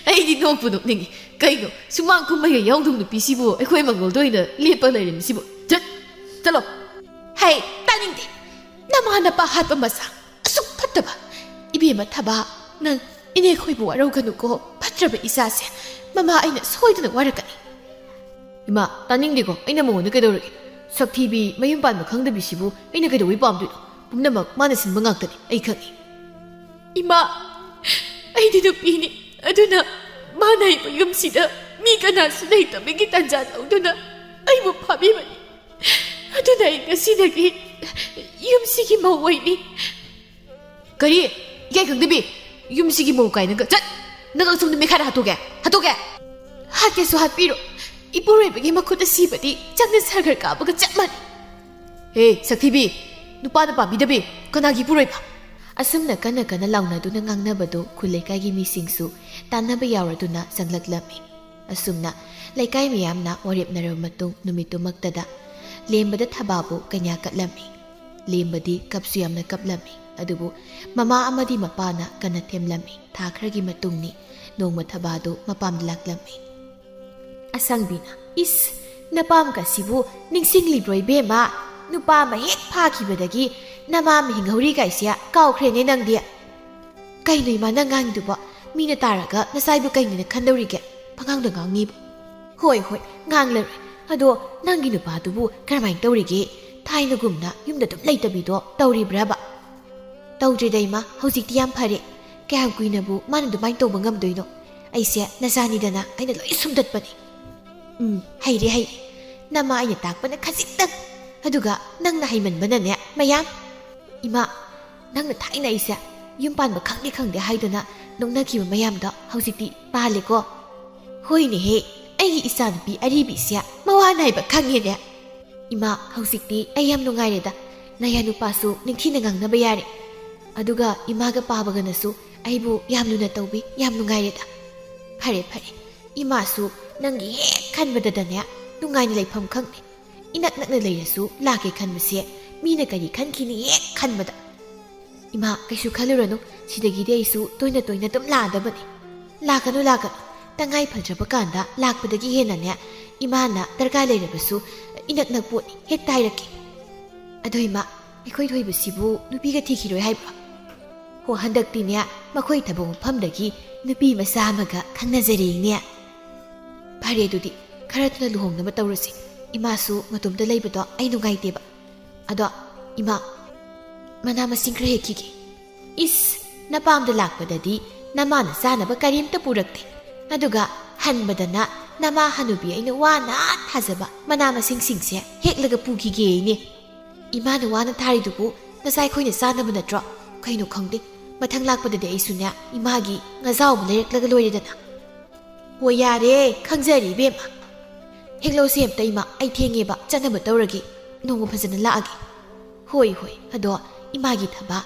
ꯑꯩꯗꯤ ꯅꯣꯛꯄꯨ ꯅꯣꯛꯅꯤꯡꯉꯤ꯫ ꯀꯩꯅꯣ, ꯁꯨꯃꯥꯡ ꯀꯨꯝꯍꯩꯒ ꯌꯥꯎꯗꯕ ꯅꯨꯄꯤꯁꯤꯕꯨ ꯑꯩꯈꯣꯏ ꯃꯪꯒꯣꯜꯗ ꯑꯣꯏꯅ ꯂꯦꯞꯄ ꯂꯩꯔꯝꯃꯤꯁꯤꯕꯨ? ꯆꯠ, ꯆꯠꯂꯣ꯫ ꯍꯩ, ꯇꯥꯅꯤꯡꯗꯦ꯫ ꯅꯃꯥ ꯅꯄꯥ ꯍꯥꯠꯄ ꯃꯆꯥ, ꯑꯁꯨꯛ ꯐꯠꯇꯕ꯫ ꯏꯕꯦꯝꯃ ꯊꯕꯥ, ꯅꯪ ꯏꯅꯦ ꯑꯩꯈꯣꯏꯕꯨ ꯋꯥꯔꯧꯒꯅꯨꯀꯣ꯫ ꯐꯠꯇ꯭ꯔꯕ ꯏꯆꯥꯁꯦ꯫ ꯃꯃꯥ ꯑꯩꯅ ꯁꯣꯏꯗꯅ ꯋꯥꯔꯛꯀꯅꯤ꯫ ꯏꯃꯥ, ꯇꯥꯅꯤꯡꯗꯦꯀꯣ꯫ ꯑꯩꯅ ꯃꯉꯣꯟꯗ ꯀꯩꯗꯧꯔꯒꯦ? ꯁꯛꯊꯤꯕꯤ, ꯃꯌꯨꯝ ꯄꯥꯟꯕ ꯈꯪꯗꯕꯤꯁꯤꯕꯨ ꯑꯩꯅ ꯀꯩꯗꯧꯕꯩ ꯄꯥꯝꯗꯣꯏꯅꯣ? ꯄꯨꯝꯅꯃꯛ ꯃꯥꯅ ꯁꯤꯟꯕ ꯉꯥꯛꯇꯅꯤ, ꯑꯩ ꯈꯪꯉꯤ꯫ ꯏꯃꯥ, ꯑꯩꯗꯤ ꯅꯨꯄꯤꯅꯤ꯫ ꯑꯗꯨꯅ ꯃꯥꯅ ꯑꯩꯕꯨ ꯌꯨꯝꯁꯤꯗ ꯃꯤ ꯀꯅꯥꯁꯨ ꯂꯩꯇꯕꯒꯤ ꯇꯥꯟꯖꯥ ꯂꯧꯗꯨꯅ ꯑꯩꯕꯨ ꯐꯥꯕꯤꯕꯅꯤ꯫ ꯑꯗꯨꯅ ꯑꯩ ꯉꯁꯤꯗꯒꯤ ꯌꯨꯝꯁꯤꯒꯤ ꯃꯧ ꯑꯣꯏꯅꯤ꯫ ꯀꯔꯤ? ꯏꯀꯥꯏ ꯈꯪꯗꯕꯤ! ꯌꯨꯝꯁꯤꯒꯤ ꯃꯧ ꯀꯥꯏꯅꯒ꯫ ꯆꯠ! ꯅꯪ ꯑꯁꯣꯝꯗ ꯃꯦꯈꯥꯏꯗ ꯍꯥꯠꯇꯣꯛꯀꯦ! ꯍꯥꯠꯇꯣꯛꯀꯦ! ꯍꯥꯠꯀꯦꯁꯨ ꯍꯥꯠꯄꯤꯔꯣ꯫ ꯏꯄꯨꯔꯣꯏꯕꯒꯤ ꯃꯈꯨꯠꯇ ꯁꯤꯕꯗꯤ ꯆꯪꯅ ꯁꯔꯒꯔ ꯀꯥꯕꯒ ꯆꯞ ꯃꯥꯟꯅꯩ꯫ ꯍꯦ, ꯁꯛꯊꯤꯕꯤ! ꯅꯨꯄꯥꯅ ꯄꯥꯝꯕꯤꯗꯕꯤ! ꯀꯅꯥꯒꯤ ꯏꯄꯨꯔꯣꯏꯕ? ꯑꯁꯨꯝꯅ ꯀꯟꯅ ꯀꯟꯅ ꯂꯥꯎꯅꯗꯨꯅ ꯉꯥꯡꯅꯕꯗꯨ ꯈꯨꯜ ꯂꯩꯀꯥꯏꯒꯤ ꯃꯤꯁꯤꯡꯁꯨ ꯇꯥꯟꯅꯕ ꯌꯥꯎꯔꯗꯨꯅ ꯆꯪꯂꯛꯂꯝꯃꯤ꯫ ꯑꯁꯨꯝꯅ ꯂꯩꯀꯥꯏ ꯃꯤꯌꯥꯝꯅ ꯋꯥꯔꯦꯞꯅꯔꯕ ꯃꯇꯨꯡ ꯅꯨꯃꯤꯠꯇꯨꯃꯛꯇꯗ ꯂꯦꯝꯕꯗ ꯊꯕꯥꯕꯨ ꯀꯩꯅꯥ ꯀꯠꯂꯝꯃꯤ꯫ ꯂꯦꯝꯕꯗꯤ ꯀꯞꯁꯨ ꯌꯥꯝꯅ ꯀꯞꯂꯝꯃꯤ꯫ ꯑꯗꯨꯕꯨ ꯃꯃꯥ ꯑꯃꯗꯤ ꯃꯄꯥꯅ ꯀꯟꯅ ꯊꯦꯝꯂꯝꯃꯤ꯫ ꯊꯥ ꯈꯔꯒꯤ ꯃꯇꯨꯡꯅꯤ ꯅꯣꯡꯃ ꯊꯕꯥꯗꯨ ꯃꯄꯥꯝꯗ ꯂꯥꯛꯂꯝꯃꯤ꯫ ꯑꯁꯪꯕꯤꯅ, "ꯏꯁ, ꯅꯄꯥꯝꯒꯁꯤꯕꯨ ꯅꯤꯡꯁꯤꯡꯂꯤꯕ꯭ꯔꯣ ꯏꯕꯦꯝꯃ? ꯅꯨꯄꯥ ꯑꯃ ꯍꯦꯛ ꯐꯥꯈꯤꯕꯗꯒꯤ ꯅꯃꯥꯝ ꯍꯤꯡꯍꯧꯔꯤ ꯀꯥꯏꯁꯦ ꯀꯥꯎꯈ꯭ꯔꯦꯅꯦ ꯅꯪꯗꯤ?" "ꯀꯩꯅꯣ ꯏꯃꯥ ꯅꯪ ꯉꯥꯡꯉꯤꯗꯨꯕꯣ? ꯃꯤꯅ ꯇꯥꯔꯒ ꯅꯆꯥꯏꯕꯨ ꯀꯩꯅꯦꯅ ꯈꯟꯗꯧꯔꯤꯒꯦ? ꯄꯉꯥꯡꯗ ꯉꯥꯡꯉꯤꯕ꯫" "ꯍꯣꯏ, ꯍꯣꯏ, ꯉꯥꯡꯂꯔꯣꯏ꯫ ꯑꯗꯣ ꯅꯪꯒꯤ ꯅꯨꯄꯥꯗꯨꯕꯨ ꯀꯔꯝꯍꯥꯏꯅ ꯇꯧꯔꯤꯒꯦ? ꯊꯥꯏꯅꯒꯨꯝꯅ ꯌꯨꯝꯗ ꯑꯗꯨꯝ ꯂꯩꯇꯕꯤꯗꯣ ꯇꯧꯔꯤꯕ꯭ꯔꯕ?" "ꯇꯧꯗ꯭ꯔꯦꯗ ꯏꯃꯥ, ꯍꯧꯖꯤꯛꯇꯤ ꯌꯥꯝ ꯐꯔꯦ꯫ ꯀꯌꯥꯝ ꯀꯨꯏꯅꯕꯨ ꯃꯥꯅ ꯑꯗꯨꯃꯥꯏꯅ ꯇꯧꯕ ꯉꯝꯗꯣꯏꯅꯣ? ꯑꯩꯁꯦ ꯅꯆꯥꯅꯤꯗꯅ ꯑꯩꯅ ꯂꯣꯏ ꯁꯨꯝꯗꯠꯄꯅꯤ꯫" "ꯎꯝ, ꯍꯩꯔꯦ, ꯍꯩꯔꯦ꯫ ꯅꯃꯥ ꯑꯩꯅ ꯇꯥꯛꯄꯅ ꯈꯖꯤꯛꯇꯪ, ꯑꯗꯨꯒ ꯅꯪꯅ ꯍꯩꯃꯟꯕꯅꯅꯦ ꯃꯌꯥꯝ꯫ ꯏꯃꯥ, ꯅꯪꯅ ꯊꯥꯏꯅ ꯑꯩꯁꯦ ꯌꯨꯝ ꯄꯥꯟꯕ ꯈꯪꯗꯦ ꯈꯪꯗꯦ ꯍꯥꯏꯗꯅ ꯅꯣꯛꯅꯈꯤꯕ ꯃꯌꯥꯝꯗꯣ ꯍꯧꯖꯤꯛꯇꯤ ꯄꯥꯜꯂꯦꯀꯣ?" "ꯍꯣꯏꯅꯦꯍꯦ, ꯑꯩꯒꯤ ꯏꯆꯥꯅꯨꯄꯤ ꯑꯔꯤꯕꯤꯁꯦ ꯃꯋꯥ ꯅꯥꯏꯕ ꯈꯪꯉꯦꯅꯦ꯫" "ꯏꯃꯥ, ꯍꯧꯖꯤꯛꯇꯤ ꯑꯩ ꯌꯥꯝ ꯅꯨꯡꯉꯥꯏꯔꯦꯗ꯫ ꯅꯌꯥ ꯅꯨꯄꯥꯁꯨ ꯅꯤꯡꯊꯤꯅ ꯉꯥꯡꯅꯕ ꯌꯥꯔꯦ꯫ ꯑꯗꯨꯒ ꯏꯃꯥꯒ ꯄꯥꯕꯒꯅꯁꯨ ꯑꯩꯕꯨ ꯌꯥꯝ ꯂꯨꯅ ꯇꯧꯕꯤ, ꯌꯥꯝ ꯅꯨꯡꯉꯥꯏꯔꯦꯗ꯫ ꯐꯔꯦ, ꯐꯔꯦ, ꯏꯃꯥꯁꯨ ꯅꯪꯒꯤ ꯍꯦꯛ ꯈꯟꯕꯗꯗꯅꯦ ꯅꯨꯡꯉꯥꯏꯅ ꯂꯩꯐꯝ ꯈꯪꯗꯦ꯫ ꯏꯅꯛ ꯅꯛꯅ ꯂꯩꯔꯁꯨ ꯂꯥꯛꯀꯦ ꯈꯟꯕꯁꯦ ꯃꯤꯅ ꯀꯔꯤ ꯈꯟꯈꯤꯅꯤ ꯍꯦꯛ ꯈꯟꯕꯗ꯫ ꯏꯃꯥ, ꯀꯩꯁꯨ ꯈꯜꯂꯨꯔꯅꯨ, ꯁꯤꯗꯒꯤꯗꯤ ꯑꯩꯁꯨ ꯇꯣꯏꯅ ꯇꯣꯏꯅ ꯑꯗꯨꯝ ꯂꯥꯛꯑꯗꯕꯅꯤ꯫ ꯂꯥꯛꯀꯅꯨ, ꯂꯥꯛꯀꯅꯨ, ꯇꯉꯥꯏ ꯐꯗ꯭ꯔꯕ ꯀꯥꯟꯗ ꯂꯥꯛꯄꯗꯒꯤ ꯍꯦꯟꯅꯅꯦ ꯏꯃꯥꯅ ꯗꯔꯀꯥꯔ ꯂꯩꯔꯕꯁꯨ ꯏꯅꯛ ꯅꯛꯄꯣꯠꯅꯤ, ꯍꯦꯛꯇ ꯍꯥꯏꯔꯛꯀꯦ꯫ ꯑꯗꯣ ꯏꯃꯥ, ꯑꯩꯈꯣꯏ ꯊꯣꯏꯕꯁꯤꯕꯨ ꯅꯨꯄꯤꯒ ꯊꯤꯈꯤꯔꯣꯏ ꯍꯥꯏꯕ꯭ꯔꯣ? ꯍꯣ, ꯍꯟꯗꯛꯇꯤꯅꯦ ꯃꯈꯣꯏ ꯊꯕꯛ ꯃꯐꯝꯗꯒꯤ ꯅꯨꯄꯤ ꯃꯆꯥ ꯑꯃꯒ ꯈꯪꯅꯖꯔꯦꯅꯦ꯫ ꯐꯔꯦ, ꯑꯗꯨꯗꯤ ꯈꯔ ꯊꯨꯅ ꯂꯨꯍꯣꯡꯅꯕ ꯇꯧꯔꯁꯤ꯫ ꯏꯃꯥꯁꯨ ꯃꯇꯣꯝꯇ ꯂꯩꯕꯗꯣ ꯑꯩ ꯅꯨꯡꯉꯥꯏꯇꯦꯕ꯫ ꯑꯗꯣ ꯏꯃꯥ, ꯃꯅꯥ ꯃꯁꯤꯡ ꯈꯔ ꯍꯦꯛꯈꯤꯒꯦ꯫ ꯏꯁ, ꯅꯄꯥꯝꯗ ꯂꯥꯛꯄꯗꯗꯤ ꯅꯃꯥꯅ ꯆꯥꯅꯕ ꯀꯔꯤꯝꯇ ꯄꯨꯔꯛꯇꯦ꯫ ꯑꯗꯨꯒ ꯍꯟꯕꯗꯅ ꯅꯃꯥ ꯍꯅꯨꯕꯤ ꯑꯩꯅ ꯋꯥꯅ ꯊꯥꯖꯕ ꯃꯅꯥ ꯃꯁꯤꯡꯁꯤꯡꯁꯦ ꯍꯦꯛꯂꯒ ꯄꯨꯈꯤꯒꯦꯅꯦ꯫ ꯏꯃꯥꯅ ꯋꯥꯅ ꯊꯥꯔꯤꯗꯨꯕꯨ ꯅꯆꯥ ꯑꯩꯈꯣꯏꯅ ꯆꯥꯅꯕ ꯅꯠꯇ꯭ꯔꯣ? ꯀꯩꯅꯣ ꯈꯪꯗꯦ, ꯃꯊꯪ ꯂꯥꯛꯄꯗꯗꯤ ꯑꯩꯁꯨꯅꯦ ꯏꯃꯥꯒꯤ ꯉꯥꯖꯥꯎ ꯑꯃ ꯂꯩꯔꯛꯂꯒ ꯂꯣꯏꯔꯦꯗꯅ꯫ ꯍꯣꯏ, ꯌꯥꯔꯦ, ꯈꯪꯖꯔꯦ ꯏꯕꯦꯝꯃ꯫ ꯍꯦꯛꯂꯧꯁꯦ ꯑꯝꯇ ꯏꯃꯥ, ꯑꯩ ꯊꯦꯡꯉꯦꯕ, ꯆꯠꯅꯕ ꯇꯧꯔꯒꯦ, ꯅꯣꯡꯃ ꯐꯖꯅ ꯂꯥꯛꯑꯒꯦ꯫ ꯍꯣꯏ, ꯍꯣꯏ, ꯑꯗꯣ ꯏꯃꯥꯒꯤ ꯊꯕꯛ,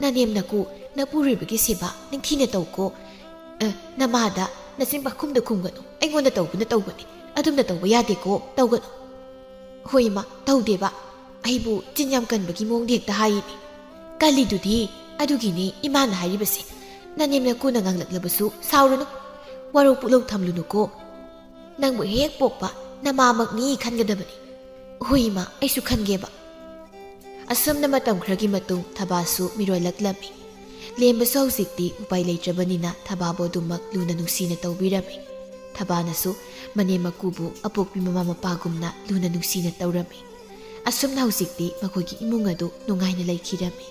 ꯅꯅꯦꯝ ꯅꯀꯨ, ꯅꯄꯨꯔꯣꯏꯕꯒꯤ ꯁꯦꯕꯥ ꯅꯤꯡꯊꯤꯅ ꯇꯧꯀꯣ꯫ ꯑꯦ, ꯅꯃꯥꯗ ꯅꯆꯤꯟ ꯄꯥꯈꯨꯝꯗ ꯈꯨꯝꯒꯅꯨ, ꯑꯩꯉꯣꯟꯗ ꯇꯧꯕꯅ ꯇꯧꯕꯅꯤ, ꯑꯗꯨꯝꯅ ꯇꯧꯕ ꯌꯥꯗꯦꯀꯣ, ꯇꯧꯒꯅꯨ꯫ ꯍꯣꯏ ꯏꯃꯥ, ꯇꯧꯗꯦꯕ, ꯑꯩꯕꯨ ꯆꯤꯟ ꯌꯥꯝ ꯀꯟꯕꯒꯤ ꯃꯑꯣꯡꯗ ꯍꯦꯛꯇ ꯍꯥꯏꯌꯦꯅꯦ꯫ ꯀꯜꯂꯤꯗꯨꯗꯤ, ꯑꯗꯨꯒꯤꯅꯦ ꯏꯃꯥꯅ ꯍꯥꯏꯔꯤꯕꯁꯦ꯫ ꯅꯅꯦꯝ ꯅꯀꯨꯅ ꯉꯥꯡꯂꯛꯂꯕꯁꯨ ꯁꯥꯎꯔꯨꯅꯨ, ꯋꯥꯔꯧ ꯄꯨꯛꯂꯧ ꯊꯝꯂꯨꯅꯨꯀꯣ꯫ ꯅꯪꯕꯨ ꯍꯦꯛ ꯄꯣꯛꯄ ꯅꯃꯥꯃꯛꯅꯤ ꯈꯟꯒꯗꯕꯅꯤ꯫ ꯍꯣꯏ ꯏꯃꯥ, ꯑꯩꯁꯨ ꯈꯟꯒꯦꯕ꯫ ꯑꯁꯨꯝꯅ ꯃꯇꯝ ꯈꯔꯒꯤ ꯃꯇꯨꯡ ꯊꯕꯥꯁꯨ ꯃꯤꯔꯣꯜꯂꯛꯂꯝꯃꯤ꯫ ꯂꯦꯝꯕꯁꯨ ꯍꯧꯖꯤꯛꯇꯤ ꯎꯄꯥꯏ ꯂꯩꯇ꯭ꯔꯕꯅꯤꯅ ꯊꯕꯥꯕꯨ ꯑꯗꯨꯃꯛ ꯂꯨꯅ ꯅꯨꯡꯁꯤꯅ ꯇꯧꯕꯤꯔꯝꯃꯤ꯫ ꯊꯕꯥꯅꯁꯨ ꯃꯅꯦꯝ ꯃꯀꯨꯕꯨ ꯑꯄꯣꯛꯄꯤ ꯃꯃꯥ ꯃꯄꯥꯒꯨꯝꯅ ꯂꯨꯅ ꯅꯨꯡꯁꯤꯅ ꯇꯧꯔꯝꯃꯤ꯫ ꯑꯁꯨꯝꯅ ꯍꯧꯖꯤꯛꯇꯤ ꯃꯈꯣꯏꯒꯤ ꯏꯃꯨꯡ ꯑꯗꯨ ꯅꯨꯡꯉꯥꯏꯅ ꯂꯩꯈꯤꯔꯝꯃꯤ꯫